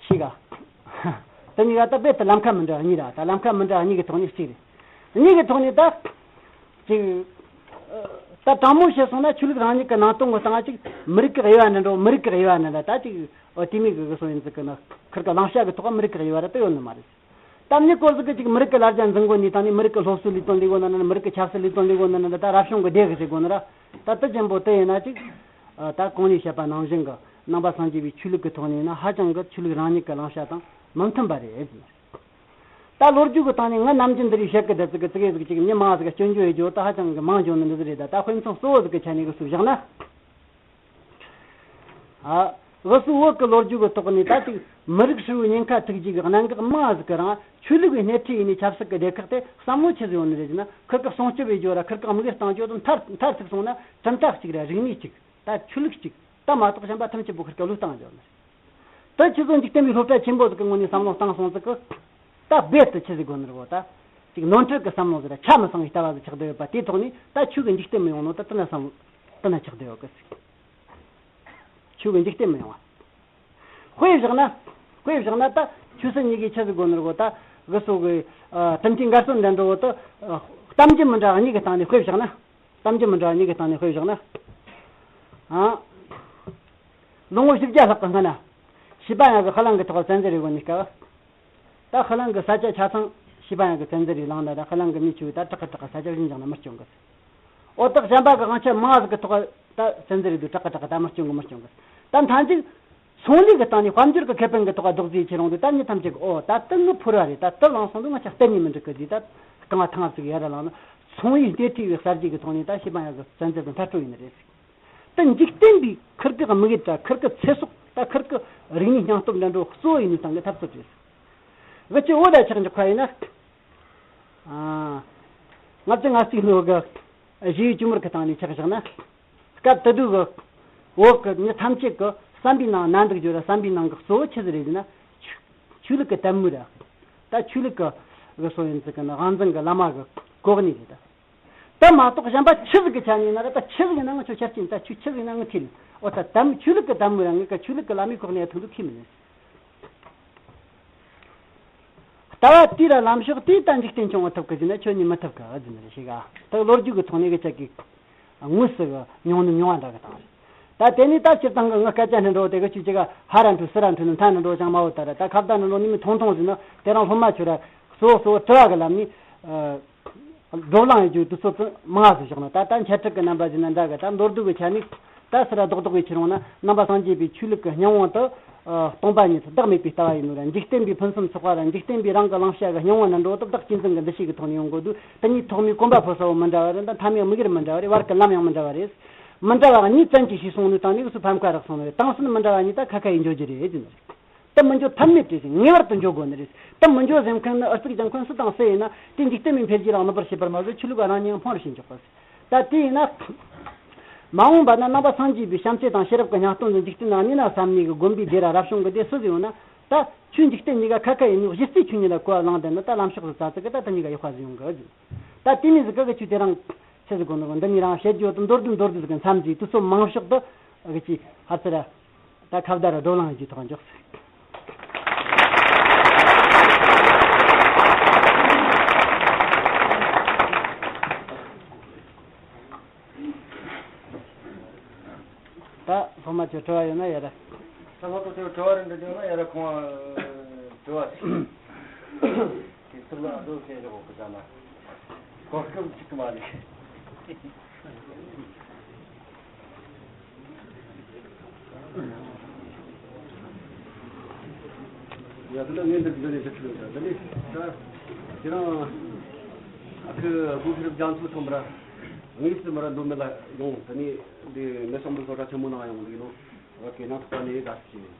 ཤེས་ག་དེ་གཉིས་ཀ་ད་རྦད་དེ་ལམ་ཁ་མི་འདྲ་གཉིས་ར་ད་ལམ་ཁ་མི་འདྲ་གཉིས་ཀྱི་ཐོག་ནས་གཅིག་རེད། གཉིས་ཀྱི་ཐོག་ནས་ད་ཅིག་ད་དྲང་མོ་བཤད་སོང་ན་ཆོས་ལུགས་རང་ཉིད་ཀྱི་ནང་དོན་གྱི་སྟེང་ཅིག་མི་རིགས་ཀྱི་དབྱེ་བ་འདྲ་འགྲོ་མི་རིགས་ཀྱི་དབྱེ་བ་འདྲ་འདྲ་ད་ཅིག་འོ་དེ་མིན་གྱི་གི་སོ་ཡིན་ཟིག་གི་ན་ཁིར་གི་བླང་བྱ་གི་ཐོག་མི་རིགས་ཀྱི་དབྱེ་བ་ར་ད་ཡོད་ནི་མ་རེད། ད་མྱི་སྐོར་ཟིག་གི་ཅིག་མི་རིགས་ཀྱི་ལ་རྒྱ་འཛིན་གོ་ནི་དང་ནི་མི་རིགས་ཀྱི་སློབ་གསོ་ལས་དོན་ལས་གོ་ན་ན་མི་རིགས་ཀྱི་ཆབ་སྲིད་ལས་དོན་ལས་གོ་ན་ན་ད་རབ་བྱུང་གི་སྡེ་གི་ཟེར་གོ་ན་ར་ད་དེ་ཅན་པོ་དེ་ཡིན་ན་ཅིག་ད་གོང་ནས་བཤད་པ་ནང་བཞིན་གི་ནང་པ་སངས་རྒྱས་པའི་ཆོས་ལུགས་ཀྱི་ཐོག་ནས་ཡིན་ན་ཧ་ཅང་གི་ཆོས་ལུགས་རང་ཉིད་ཀྱི་བླང་བྱ་དང་མི་མཐུན་པ་རེད། ད་ལོ་རྒྱུས་ཀྱི་སྟེང་ནས་ང་ནམ་རྒྱུན་འདི་རིགས་བཤད་ཀྱི་བསྡད་ཙི་གི་ཙི་གེ་ཟིག་ཅིག་མྱི་མང་ཟིག་ག་སྐྱོན་བརྗོད་ཡེ་རྒྱུ་ད་ཧ་ཅང་གི་མང་འགྱོ་ནི་འདི་ཟིག་རེད། ད་ད་དཔེ་མཚོན་གཙོ་བོ་ཟིག་གི་ཆ་ནས་གི་སུ་བཞག་ན། ཨ། འུ་སུ་བོད་ཀྱི་ལོ་རྒྱུས་ཀྱི་ཐོག་ནས་ད་ཅིག་མི་རིགས་ཧྲིལ་བོའི་ཉེན་ཁ་ཐུག་རྒྱུ་གི་གནད་འགག་མང་ཟིག་གི་རིང་ཆོས་ལུགས་ཀྱི་སྣེ་ཁྲིད་ཡིན་ནས་ཆབ་སྲིད་ཀྱི་སྡེ་ཁག་དེ་བསམ་བློ་ཆི་ཟིག་ཡོང་ནི་རེད་ཟེར་ན་ཁིར་ཀ་སྲུང་སྐྱོབ་ཡེ་རྒྱུ་ར་ཁིར་ཀ་དམིགས་ཡུལ་བཏང་རྒྱུ་དང་མཐར་མཐར་ཐུག་སོང་ན་གྲུབ་མཐའ་གཅིག་ར་རིག་གནས་གཅིག་ད་ཆོས་ལུགས་གཅིག་ད་མ་གཏོགས་གཞན་པ་ཐམས་ཅད་པོ་ཁིར་ཀ་བློས་བཏང་རྒྱུ་ནི་རེད། ད་ཁྱེད་ཚོ་འཇིག་རྟེན་པའི་སློབ་གྲྭ་ཆེན་པོ་ཟིག་གི་ངོས་ནས་བསམ་བློ་བཏང་སོང་ཟིག་གི་ད་རྦད་དེ་ཆི་ཟིག་དགོས་ནི་རེད་གོ། ད་ཅིག་ནོར་འཁྲུལ་གྱི་བསམ་བློ་ཟིག་ར་ཆ་མི་ཚང་བའི་ལྟ་བ་ཟིག་ཆགས་བསྡད་ཡོད་པ་དེའི་ཐོག་ནས་ད་ཆོས་ཀྱི་འཇིག་རྟེན་མི་ཡོང་ནོ་ད་དེ་ན་བསམ་དེ་ན་ཆགས་བསྡད་ཡོད་གི་ཟིག་ཆོས་ཀྱི་འཇིག་རྟེན་མི་ཡོང་བ། དཔེ་བཞག་ན། དཔེ་བཞག་ན་ད་ཆོས་སྲིད་གཉིས་ཀྱི་ཆི་ཟིག་དགོས་ནི་རེད་གོ། ད་གི་སོ་གི་ཨ་གྲུབ་མཐའི་འགལ་སོ་འདྲ་འགྲོ་བོ་ད་ཨ་གཏམ་རྒྱུད་མི་འདྲ་གཉིས་ཀྱི་སྟེང་ནས་དཔེ་བཞག་ན། གཏམ་རྒྱུད་མི་འདྲ་གཉིས་ཀྱི་སྟེང་ནས་དཔེ་བཞག་ན། ཨ། ལོ་ངོ་བཞི་བརྒྱ་ལྷག་གི་སྔོན་ན། ཤི་པ་ཡང་གི་ཧ་ལང་གི་ཐོག་བཙན་འཛུལ་རེད་གོ་ནི་སྐབས། ད་ཧ་ལང་གི་ས་ཆ་ཆ་ཚང་ཤི་པ་ཡང་གི་བཙན་འཛུལ་རེད་ལངས་ན་ད་ཧ་ལང་གི་མི་ཆུ་ད་དྲག་གི་དྲག་གི་ས་ཆ་བཞིན་བཞག་ན་མི་སྐྱོང་གི། འོ་ད་གཞན་པ་གི་དབང་ཆ་མང་ཟིག་གི་ཐོག་ད་བཙན་འཛུལ་རེད་འདུག་དྲག་གི་དྲག་གི་ད་མི་སྐྱོང་གི་མི་སྐྱོང་གི། ད་མཐའ་མཇུག་ཚོང་ལས་གི་སྟེང་ནས་དཔལ་འབྱོར་གི་ཁེ་ཕན་གི་ཐོག་རྡོག་རྫིས་ཁྱེར་ཡོང་དུས་ད་མྱི་ཐམས་ཅད་གི་ཨོ་ད་དེ་ངའི་ཕོར་བ་རེད། ད་དེ་བླངས་སོང་དུས་ང་ཆ་གཏན་ནས་མི་འགྲིག་གི་ཟེར། ད་རྐང་བ་ཐང་ཟིག་ཡར་ར་ལངས་ན་ཚོང་ཡིན་ལྟེ་ཁྲིད་པའི་གསར་བརྗེ་གི་ཐོག་ནས་ད་ཤི་པ་ཡང་གི་བཙན་འཛུལ་དང་མཐར་སྐྲོད་ཡིན་ནི་རེད། ད་འཇིག་རྟེན་པའི་ཁིར་གི་དམིགས་ཡུལ་དང་ཁིར་གི་ཚེ་སྲོག་ད་ཁིར་གི་རིག་གནས་སྙིང་སྟོབས་འདྲ་འགྲོ་གཙོ་བོ་ཡིན་ནི་སྟེང་གི་འཐབ་རྩོད་རེད། འུ་ཅག་བོད་ལ་ཆ་འཇོག་ཁ་ཡིན་ན། ཨ། ལྔ་བཅུ་ང་གཅིག་ལོ་གི་གཞེས་ཡུལ་གཅིག་མོར་གི་སྟེང་ནས་ཆ་བཞག་ན། སྐབས་དེ་དུས་གི་བོད་གི་མི་ཐམས་ཅད་གི་བསམ་པའི་ནང་ན་འདུག་རྒྱུ་ར་བསམ་པའི་ནང་གི་གཙོ་བོ་ཆི་ཟིག་རེད་ཟེར་ན། ཆོས་ཆོས་ལུགས་གི་དད་མོས་ར། ད་ཆོས་ལུགས་གི་གི་སོ་ཡིན་ཟིག་གི་ནི་དབང་འཛིན་གི་བླ་མ་གི་གོ་གནས་རེད་ད། དེ་མ་གཏོགས་གཞན་པ་ཆི་ཟིག་གི་ཆ་ནས་ཡིན་ན་ར་ད་ཆི་ཟིག་ཡིན་ན་ངི་ཆོ་ཆ་རྐྱེན་ད་ཆོས་ཆི་ཟིག་ཡིན་ན་ངི་ཐིལ། འོ་ད་དམ་ཆོས་ལུགས་ཀྱི་དམ་མོ་ར་ངི་ཀ་ཆོས་ལུགས་ཀྱི་བླ་མའི་ཁོག་ནས་ཐུག་འདུག་ཁས་མི་ནི། ལྟ་བ་དེ་ར་ལམ་ཕྱོགས་དེ་ད་འཇིག་རྟེན་སྐྱོང་བ་ཐུབ་ཀི་ཟེར་ན་ཁྱོད་ནི་མི་ཐུབ་ཀི་ཟེར་ནི་རེད་ཤེས་ག་ད་ལོ་རྒྱུས་ཀྱི་ཐོག་ནས་གི་ཅག་གི་དངོས་སུ་གི་མྱོང་ནི་མྱོང་བ་འདྲ་གི་དང་རེད། ད་དེ་ནས་ད་སྤྱིར་བཏང་གི་ངི་སྐད་ཆ་འདྲ་འགྲོ་དེ་གི་ཆོས་ཅིག་ག་ཧ་ར་འཕྲོད་ཚུར་ར་འཕྲོད་ནི་མཐའ་འདྲ་འགྲོ་ཅང་མ་འོ་ད་ར་ད་ཁ་བརྡ་འདྲ་འགྲོ་ནི་མི་ཐུང་ཐུང་ཟེར་ན་དེ་རང་སློབ་མ་ཆོས་ར་གཙོ་བོ་གཙོ་བོ་དྲི་བ་གི་ལམ་ནས། བགྲོ་གླེང་ཡོད་རྒྱུ་དུས་ཚོད་ཙམ་མང་ཟིག་བཞག་ན་ད་ལྟ་འཆད་ཁྲིད་ཀྱི་རྣམ་པ་ཟིན་ན་འདྲ་གི་ད་མདོར་བསྡུས་ཀྱི་ཆ་ནས་ད་སི་ར་རྡོག་རྡོག་གི་ཁྱེར་འོང་ན་ནང་པ་སངས་རྒྱས་པའི་ཆོས་ལུགས་ཀྱི་སྙིང་བོ་དུ་སྟོང་པ་ཉིད་བདག་མེད་པའི་ལྟ་བ་ཡིན་ནོ་ར་འཇིག་རྟེན་པའི་ཕུན་སུམ་ཚོགས་པ་ར་འཇིག་རྟེན་པའི་རང་གི་བླང་བྱ་གི་སྙིང་བོ་ན་འགྲོ་དུ་བདག་གཅེས་འཛིན་གྱི་འདུ་ཤེས་ཀྱི་ཐོག་ནས་ཡོང་དགོས་དུས་དེ་གཉིས་ཐོག་མའི་གོམ་པ་ཕོ་ས་བོ་མི་འདྲ་བ་རེད། ད་མཐའ་མའི་དམིགས་ཡུལ་མི་འདྲ་བ་རེད། བར་གྱི་ལམ་ཡང་མི་འདྲ་བ་རེད། མི་འདྲ་བ་གཉིས་བཙན་གྱིས་ཤེས་སོང་ནས་དང་ནས་སུ་ཕམ་ཁ་རག་སོང་ནི་རེད། དེང་སང་མི་འདྲ་བ་གཉིས་ད་ཁ་ཁ་ཡིས་འཇོག་རྒྱུ་རེད་ཟེར་ནི་རེད། དེ་མི་འགྱོ་ཐབས་མེད་རེད་ཟེར། ངེས་པར་དུ་འགྱོ་དགོས་ནི་རེད། དེ་མི་འགྱོ་ཟེར་མཁན་ནི་ཨུ་ཚུགས་རྒྱག་མཁན་སུ་དང་སུ་ཡིན་ན་དེ་འཇིག་རྟེན་པའི་འཕེལ་རྒྱས་ལ་གནོད་པར་བྱེད་པར་མ་ཟད་ཆོས་ལུགས་རང་ཉིད་ཡང་ཕུང་བར་བྱེད་འཇོག་པ་ཟེར། ད་དེ་ཡིན་ན། མ་འོངས་པ་ན་ནང་པ་སངས་རྒྱས་པའི་བྱམས་བརྩེ་དང་ཤེས་རབ་ཀྱི་སྙིང་སྟོབས་འདི་འཇིག་རྟེན་ན་གནས་ན་བསམ་ནས་གི་དགོན་པའི་སྡེ་ར་རབ་བྱུང་གི་སྡེ་སུ་ཟིག་ཡོད་ན། ད་ཆོས་འཇིག་རྟེན་གཉིས་ཀ་ཁ་ཁ་ཡིན་ནོ། གཞི་རྩའི་ཆོས་ཉིད་ལ་གོ་བ་བླངས་བསྡད་ན་ད་ལམ་ཕྱོགས་སུ་ཙ་ཙི་གི་ད་དེ་གཉིས་ཀ་ཡག་པ་ཟིག་ཡོང་གི་ཟིག་ད་དེ་མིན་ཟིག་གི་གི་ཆོས་དེ་རང་ཆི་ཟིག་གོ་ནོ་གི། འདི་ནས་རང་བཤད་རྒྱུ་དང་མདོར་བསྡུས་མདོར་བསྡུས་ཟིག་གི་མཚམས་ཟིག་དུས་ཚོད་མང་ཕྱོགས་དུ་གི་ཅི་ཧར་ཚུར་ར་ད་ཁ་བརྡ་ར་བགྲོ་གླེང་བྱེད་ཐོག་འཇོག་ཟིག་ད་སློབ་མ་ཚོས་དྲི་བ་ཡོད་ན་ཡ་ར། ད་སློབ་མ་ཚོས་དྲི་བ་རེ་འདྲི་ཡོད་ན་ཡ་ར་ཁོང་དྲི་བ་ཞིག་དེ་ཚུར་ལ་འགྲོ་བྱེད་ཞོག་གི་ཟ་ན་གོ་སྐབས་ཅིག་གི་མ་རེད། ཡ་ད་ལྟ་ངས་འདི་འདི་ནས་འདི་ཚོ་ཡོད་ད་ལྟ་ནས་ད་ཁྱེད་རང་ཨ་ཁུ་དགུ་ཁྱེད་རང་རྒྱ་མཚོ་ཚང་མ་ར་དངོས་སུ་མ་ར་མདོ་སྨད་ལ་ཡོང་ད་ནས་འདི་མི་སོང་འདི་བཟོ་གྲྭ་ཆེན་མོ་ནང་ཡོང་འདུག་ཡིན་ནོ། བ་གི་ནང་ཐོག་ནས་དགའ་ཞིག་བྱས།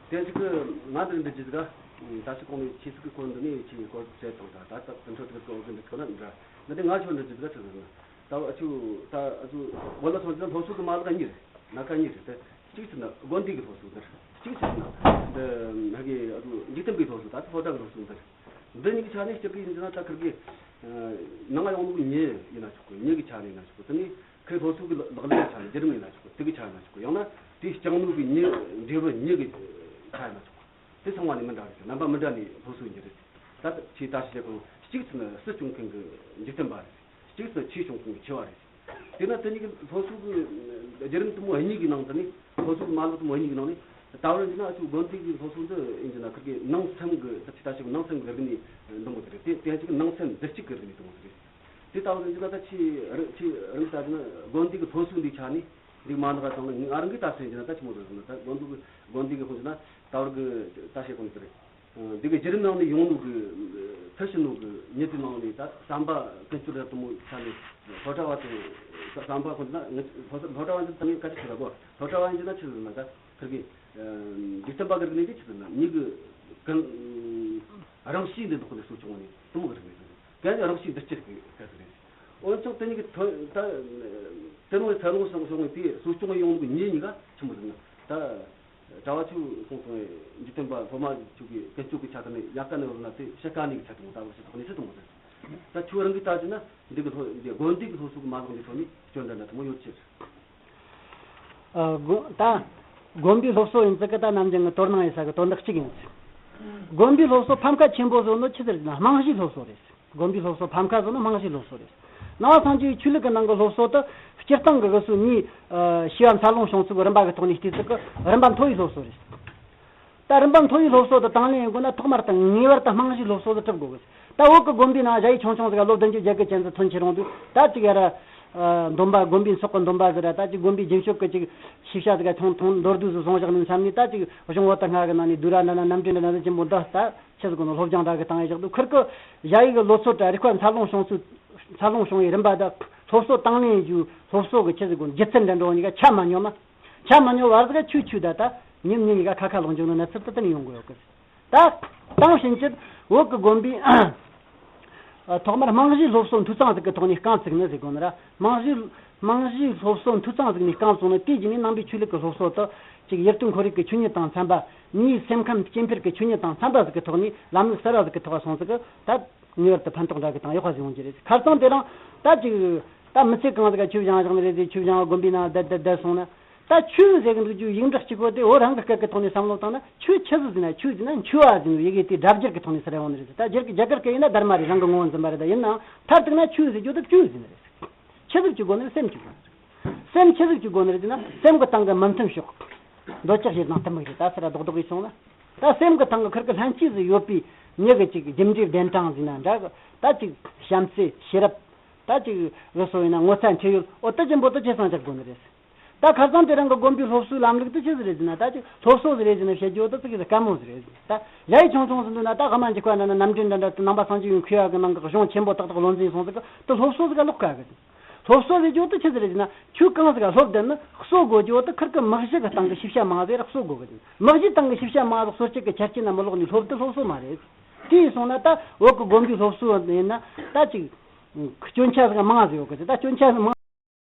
དེ་ཅིག་གི་ང་འདིར་འདི་ཇི་ཟིག་ག་ད་ཞིག་གོང་ནས་ཆེ་ཟིག་གི་སྐོར་འདི་ནས་ཆེ་སྐོར་བཤད་དང་ད་ད་ད་དུ་འཕྲོ་དེ་གི་འོག་གི་འདི་ཁོ་ན་འདྲ་ན་དེ་ང་ཆོ་འདི་ཇི་ཟིག་ག་ཆི་ཟིག་ན། ད་ཨ་ཆུ་ད་ཨ་ཆུ་བོད་ལ་སོང་ཙང་སློབ་གསོ་གི་མ་ལག་གཉིས་རེད། སྣ་ཁ་གཉིས་རེད་དེ། གཅིག་ཟེར་ན་དགོན་སྡེ་གི་སློབ་གསོ་དེ་རེད། གཅིག་ཟེར་ན་འདི་ཧ་གི་ཨ་ཆུ་འཇིག་རྟེན་པའི་སློབ་གསོ་ད་ལྟ་སློབ་གྲྭ་གི་སློབ་གསོ་འདི་རེད། འདི་གཉིས་ཀྱི་ཆ་ནས་སྤྱིར་གི་ཡིན་ཟེར་ན་ད་ཁིར་གི་ནང་ཡོང་ནོ་གི་མྱི་ཡིན་ན་ཆོག་གི། མྱི་གི་ཆ་ནས་ཡིན་ན་ཆོག་གི། དེ་ནས་ཁིར་སློབ་གསོ་གི་ལག་ལེན་གྱི་ཆ་ནས་བརྒྱུད་རིམ་ཡིན་ན་ཆོག་གི། དེ་གི་ཆ་ཡིན་ན་ཆོག་གི། ཡང་ན་དེ་སྦྱངས་ནོ་གི་མྱི་འབྲས་བུ་མྱི་གི་ཆ་ཡིན་ན་ཆོག་གི། དེ་ཚང་མ་ནས་མི་འདྲ་བ་རེད། རྣམ་པ་མི་འདྲ་ནས་སློབ་གསོ་ཡིན་གྱི་རེད། ད་ཆེས་ད་ཞིག་གོང་གཅིག་ཚུན་ནི་སྲིད་སྐྱོང་མཁན་གྱི་འཇིག་རྟེན་པ་རེད། གཅིག་ཚུན་ཆོས་སྐྱོང་མཁན་གྱི་ཆོས་པ་རེད། དེ་ན་དེ་གཉིས་ཀྱི་སློབ་གསོ་གི་བརྒྱུད་རིམ་དུ་མོ་གཉིས་ཀྱི་ནང་དུ་ནི་སློབ་གསོ་གི་མ་ལག་དུ་མོ་གཉིས་ཀྱི་ནང་ནས་ད་བར་ཡིན་ན་ཨ་ཆུ་དགོན་སྡེ་གི་སློབ་གསོ་འདི་ཡིན་གྱི་ན་ཁིར་གི་ནང་སེམས་ཀྱི་ད་ཆེས་ད་ཞིག་ནང་སེམས་ཀྱི་རིག་གནས་འདི་མོ་དེ་རེད། དེ་དེ་ཅིག་ནང་སེམས་བདེ་སྐྱིད་ཀྱི་རིག་གནས་འདི་མོ་དེ་རེད། དེ་ལྟ་བུ་ཡིན་ན་ད་ཆེས་རིང་ཆེས་རིང་ལྟ་ན་དགོན་སྡེ་གི་སློབ་གསོ་འདི་ཆ་ནས་འདི་མ་ནག་དང་ང་རང་གི་ལྟ་ཚུལ་ཡིན་ན་ད་ཆི་མོ་རེད་ཟེར་ན། ད་དགོན་སྡེ་གི་དགོན་སྡེ་གི་ཁོངས་ན་ད་བར་གི་ལྟ་བཤད་གོང་དེ་རེད། འདི་གི་བརྒྱུད་རིམ་ནང་ནས་ཡོང་ནོ་གི་ཚུལ་ཤིང་ནོ་གི་མྱི་དེ་ནང་ནས་ད་བསམ་པ་ཀུན་སྤྱོད་རབ་དུ་མོ་ཆ་ནས་སློབ་གྲྭ་བ་དེ་བསམ་པ་ཁོངས་ན་ངི་སློབ་གྲྭ་བ་འདི་ད་ངས་ག་ཅི་ཞིག་ལ་གོ། སློབ་གྲྭ་བ་ཡིན་ན་ཆི་ཟེར་ན་ད་ཁིར་གི་འཇིག་རྟེན་པ་གི་རིག་གནས་དེ་ཆི་ཟེར་ན་མྱི་གི་ཀུན་རང་གཤིས་འདི་འདུག་ནས་གསོ་སྐྱོང་ནས་དུ་མོ་གི་རིག་གནས་ཟེར། གན་རང་གཤིས་འདུ་བྱེད་ཀྱི་སྐད་ཟེར་རེད། འོན་ཀྱང་དེ་ཉིད་ཀྱི་དོན་ད་དེ་རིང་ཚ་རུང་སོང་སོང་བའི་དེ་གསོ་སྐྱོང་ཡོང་གི་ཉེ་གཉིས་ཀ་ཆི་མོ་ཟེར་ན། ད་གྲྭ་བ་ཆུ་སོང་སོང་བའི་འཇིག་རྟེན་པ་སློབ་མ་ཆུ་གི་ཀུན་སྤྱོད་ཀྱི་ཆ་དང་ནི་ཡག་ག་ནི་རུ་ན་དེ་ཕྱི་ཀ་ནི་གི་ཆ་དང་ད་བར་ཞིག་ཐོག་ནས་ཆི་དུ་མོ་ཟེར། ད་ཆུ་རང་གི་ལྟ་ཅི་ན་འདི་གི་སློབ་འདི་དགོན་སྡེ་གི་སློབ་གསོ་གི་མ་ལག་འདི་ཐོག་ནས་སྐྱོན་འདྲ་འདྲ་དུ་མོ་ཡོད་ཕྱིར། ཨ་དགོན་ད་དགོན་པའི་སློབ་གསོ་ཡིན་ཙི་ཀི་ད་ནམ་རྒྱུན་གི་དོ་སྣང་ཡེ་ས་གི་དོན་དག་གཅིག་ཡིན། དགོན་པའི་སློབ་གསོ་ཕམ་ཁ་ཆེན་པོ་བཟོ་ནོ་ཆི་ཟེར་ན་རྨང་གཞིའི་སློབ་གསོ་རེད། དགོན་པའི་སློབ་གསོ་ཕམ་ཁ་བཟོ་ནོ་རྨང་གཞིའི་སློབ་གསོ་རེད། ནང་པ་སངས་རྒྱས་ཆོས་ལུགས་ཀྱི་ནང་གི་སློབ་གསོ་དེ་སྤྱིར་བཏང་གི་སློབ་གསོ་ནི་ཨ་ཤེས་པ་འཚར་ལོངས་བྱུང་ཚུལ་གྱི་རིམ་པ་གི་ཐོག་ནས་བལྟས་ཚུལ་གྱི་རིམ་པ་མཐོ་བའི་སློབ་གསོ་རེད། ད་རིམ་པ་མཐོ་བའི་སློབ་གསོ་དེ་དང་ལེན་ཡེ་དགོས་ན་ཐོག་མར་དང་ངེས་པར་དུ་རྨང་གཞིའི་སློབ་གསོ་དེ་གྲུབ་དགོས་གི། ད་བོད་ཀྱི་དགོན་པའི་ནང་ཞ་ཡི་ཆུང་ཆུང་ཟིག་ག་ལོ་བདུན་ཅུ་བརྒྱད་ཅུ་ཅན་ཟིག་ཐོན་ཁྱེར་རུང་དུས་ད་ཅིག་ཡ་ར་ཨ་འདོན་པ་དགོན་པའི་ཚོགས་ཀྱི་འདོན་པ་ཟིག་ར་ད་ཅིག་དགོན་པའི་རྒྱུན་སྤྱོད་ཀྱི་ཅིག་ཤེས་བྱ་ཟིག་ག་ཐོང་ཐོང་མདོར་བསྡུས་སུ་བཟུང་བཞག་ནས་བསམ་ནས་ད་ཅིག་གཞུང་བོད་དང་སྔ་གི་ནང་ནས་བསྡུས་ར་འདྲ་ན་རྣམ་འགྲེལ་འདྲ་ན་ཟིག་ཆེན་པོ་འདི་ད་ཆི་ཟིག་གོ་ནོ་སློབ་སྦྱོང་འདྲ་གི་བཏང་ཡེ་བཞག་དུས་ཁིར་གི་ཞ་ཡི་གི་ལོ་ཚོད་དྲ་རིག་པ་འཚར་ལོངས་བྱུང་ཚུལ་འཚར་ལོངས་བྱུང་བའི་རིམ་པ་ད་སློབ་གསོ་དང་ལེན་ཡེ་རྒྱུ་སློབ་གསོ་གི་ཆི་ཟིག་གོ་རྒྱུ་མཚན་འདྲ་འདྲ་གཉིས་ཀ་ཆ་མ་སྙོམས་ན། ཆ་མ་སྙོམས་བར་ཟིག་ཆུ་ཆུ་ད་ད་ཉིན་ཉིན་གཉིས་ཀ་ཁ་ཁ་ལོག་འཇུག་ནོ་གནས་ཚུལ་དེ་ད་ནི་ཡོང་གི་ཡོད་གི། ད་དེང་ཕྱིན་ཆད་བོད་ཀྱི་དགོན་པའི་ཐོག་མར་རྨང་གཞིའི་སློབ་གསོ་འཐུས་ཚང་ཟིག་གི་ཐོག་ནས་རྐང་བཙུགས་ནི་ཟེར་དགོས་ནི་ར། རྨང་གཞིའི་རྨང་གཞིའི་སློབ་གསོ་འཐུས་ཚང་ཟིག་ནས་རྐང་བཙུགས་ནི་དེའི་རྗེས་ནས་ནང་པའི་ཆོས་ལུགས་ཀྱི་སློབ་གསོ་དེ་གཅིག་ཡིད་རྟོན་ཁོར་ཡུག་གི་ཆོས་ཉིད་དང་འཚམ་པ། གཉིས་སེམས་ཁམས་སྐྱེ་འཕེལ་གྱི་ཆོས་ཉིད་དང་འཚམ་པ་ཟིག་གི་ཐོག་ནས་ལམ་ལུགས་གསར་བ་ཟིག་གི་ཐོག་སོང་ཟིག་གི་ད། ངེས་པར་དུ་ཕན་ཐོགས་འདྲ་གི་དང་ཡག་པ་ཟིག་ཡོང་རྒྱུ་རེད། ཁ་སང་དེ་རིང་ད་ཅིག་ད་མི་ཚེ་གང་ཟིག་ག་ཆོས་སྦྱང་བཞག་ནི་རེད་ཟེར། ཆོས་སྦྱང་བ་དགོན་པའི་ནང་བསྡད་བསྡད་བསྡད་སོང་ན། ད་ཆོས་ཟེར་གི་འདུག་རྒྱུ་ཡིག་འབྲུ་གཅིག་པོ་དེ་བོད་རང་གི་སྐད་ཀྱི་ཐོག་ནས་བསམ་བློ་བཏང་ན་ཆོས་ཆི་ཟིག་ཟེར་ན་ཆོས་ཟེར་ན་འཆི་བ་ཟེར་ནོ་ཡི་གེ་དེ་སྒྲ་སྦྱོར་གི་ཐོག་ནས་ཟེར་ཡོང་ནི་རེད་ཟེར། ད་སྒྱུར་གི་རྒྱ་གར་སྐད་ཡིན་ན་དྷརྨ་རེད། རང་གི་ངོ་བོ་འཛིན་པ་རེད། ད་ཡིན་ནའང་མཐར་གཏུགས་ན་ཆོས་ཟེར་རྒྱུ་དེ་བཅོས་ཟེར་ནི་རེད། ཆི་ཟིག་བཅོས་དགོས་ནི་རེད། སེམས་བཅོས་དགོས་ནི་རེད། སེམས་ཆི་ཟིག་བཅོས་དགོས་ནི་རེད་ཟེར་ན་སེམས་གི་སྟེང་གི་མི་མཐུན་ཕྱོགས། འདོད་ཆགས་ཞེ་སྡང་གཏི་མུག་ཞེ་ད་ཟེར་ར་རྡོག་རྡོག་གིས་སོང་ན། ད་སེམས་ཀྱི་སྟེང་གི་ཁིར་གི་ལྷན་སྐྱེས་སུ་ཡོད་པའི་མྱི་གི་ཅིག་རྒྱུ་འབྲས་བདེན་དྲང་ཟེར་ན་འདྲ་གི། ད་ཅིག་བྱམས་བརྩེ་ཤེས་རབ། ད་ཅིག་རུ་སོ་ཡིན་ན་ངོ་ཚ་ཁྲེལ་ཡོད་འོ་ད་ཅི་འབོ་ད་ཅི་སང་ཆགས་དགོས་ནི་རེད། ད་ཁ་སང་དེ་རིང་གི་དགོན་པའི་སློབ་གསོའི་ལམ་ལུགས་དེ་ཆི་ཟིག་རེད་ཟེར་ན། ད་ཅིག་སློབ་གསོ་ཟིག་རེད་ཟེར་ན་བཤད་རྒྱུ་དེ་ཅིག་གི་དཀའ་མོ་ཟིག་རེད། ད་ཡ་ཡི་ཆུང་ཆུང་ཟིག་འདུག་ན་ད་ཧ་མ་འཇིག་པ་འདྲ་ན་རྣམ་འགྲེལ་འདྲ་འདྲ་དེ་ནང་པ་སངས་རྒྱས་པའི་མཁས་པ་གི་ནང་གི་གཞུང་ཆེན་པོ་ཏག་ཏག་བློ་འཛིན་སོང་ཟིག་གི་དེ་སློབ་གསོ་ཟིག་ག་ལོག་དཀའ་གི། སློབ་གསོ་ཟེར་རྒྱུ་དེ་ཆི་ཟིག་རེད་ཟེར་ན། ཆོས་གང་ཟིག་ག་སློབ་བསྡད་ན་གསོ་དགོས་རྒྱུ་དེ་ཁིར་གི་མི་གཞི་གི་སྟེང་གི་ཤེས་བྱ་མང་ཟིག་ར་གསོ་དགོས་གི། མི་གཞི་སྟེང་གི་ཤེས་བྱ་མང་ཟིག་གསོ་བྱེད་ཀྱི་ཆ་རྐྱེན་ན་མི་ལོག་ནི་སློབ་དེ་སློབ་གསོ་མ་རེད། དེ་ཡིན་སོང་ན་ད་བོད་གི་དགོན་པའི་སློབ་གསོ་ཡིན་ན་ད་ཅིག་སྐྱོན་ཆ་ཟིག་མང་ཟིག་ཡོད་གི། ད་སྐྱོན་ཆ་ཟིག་མང་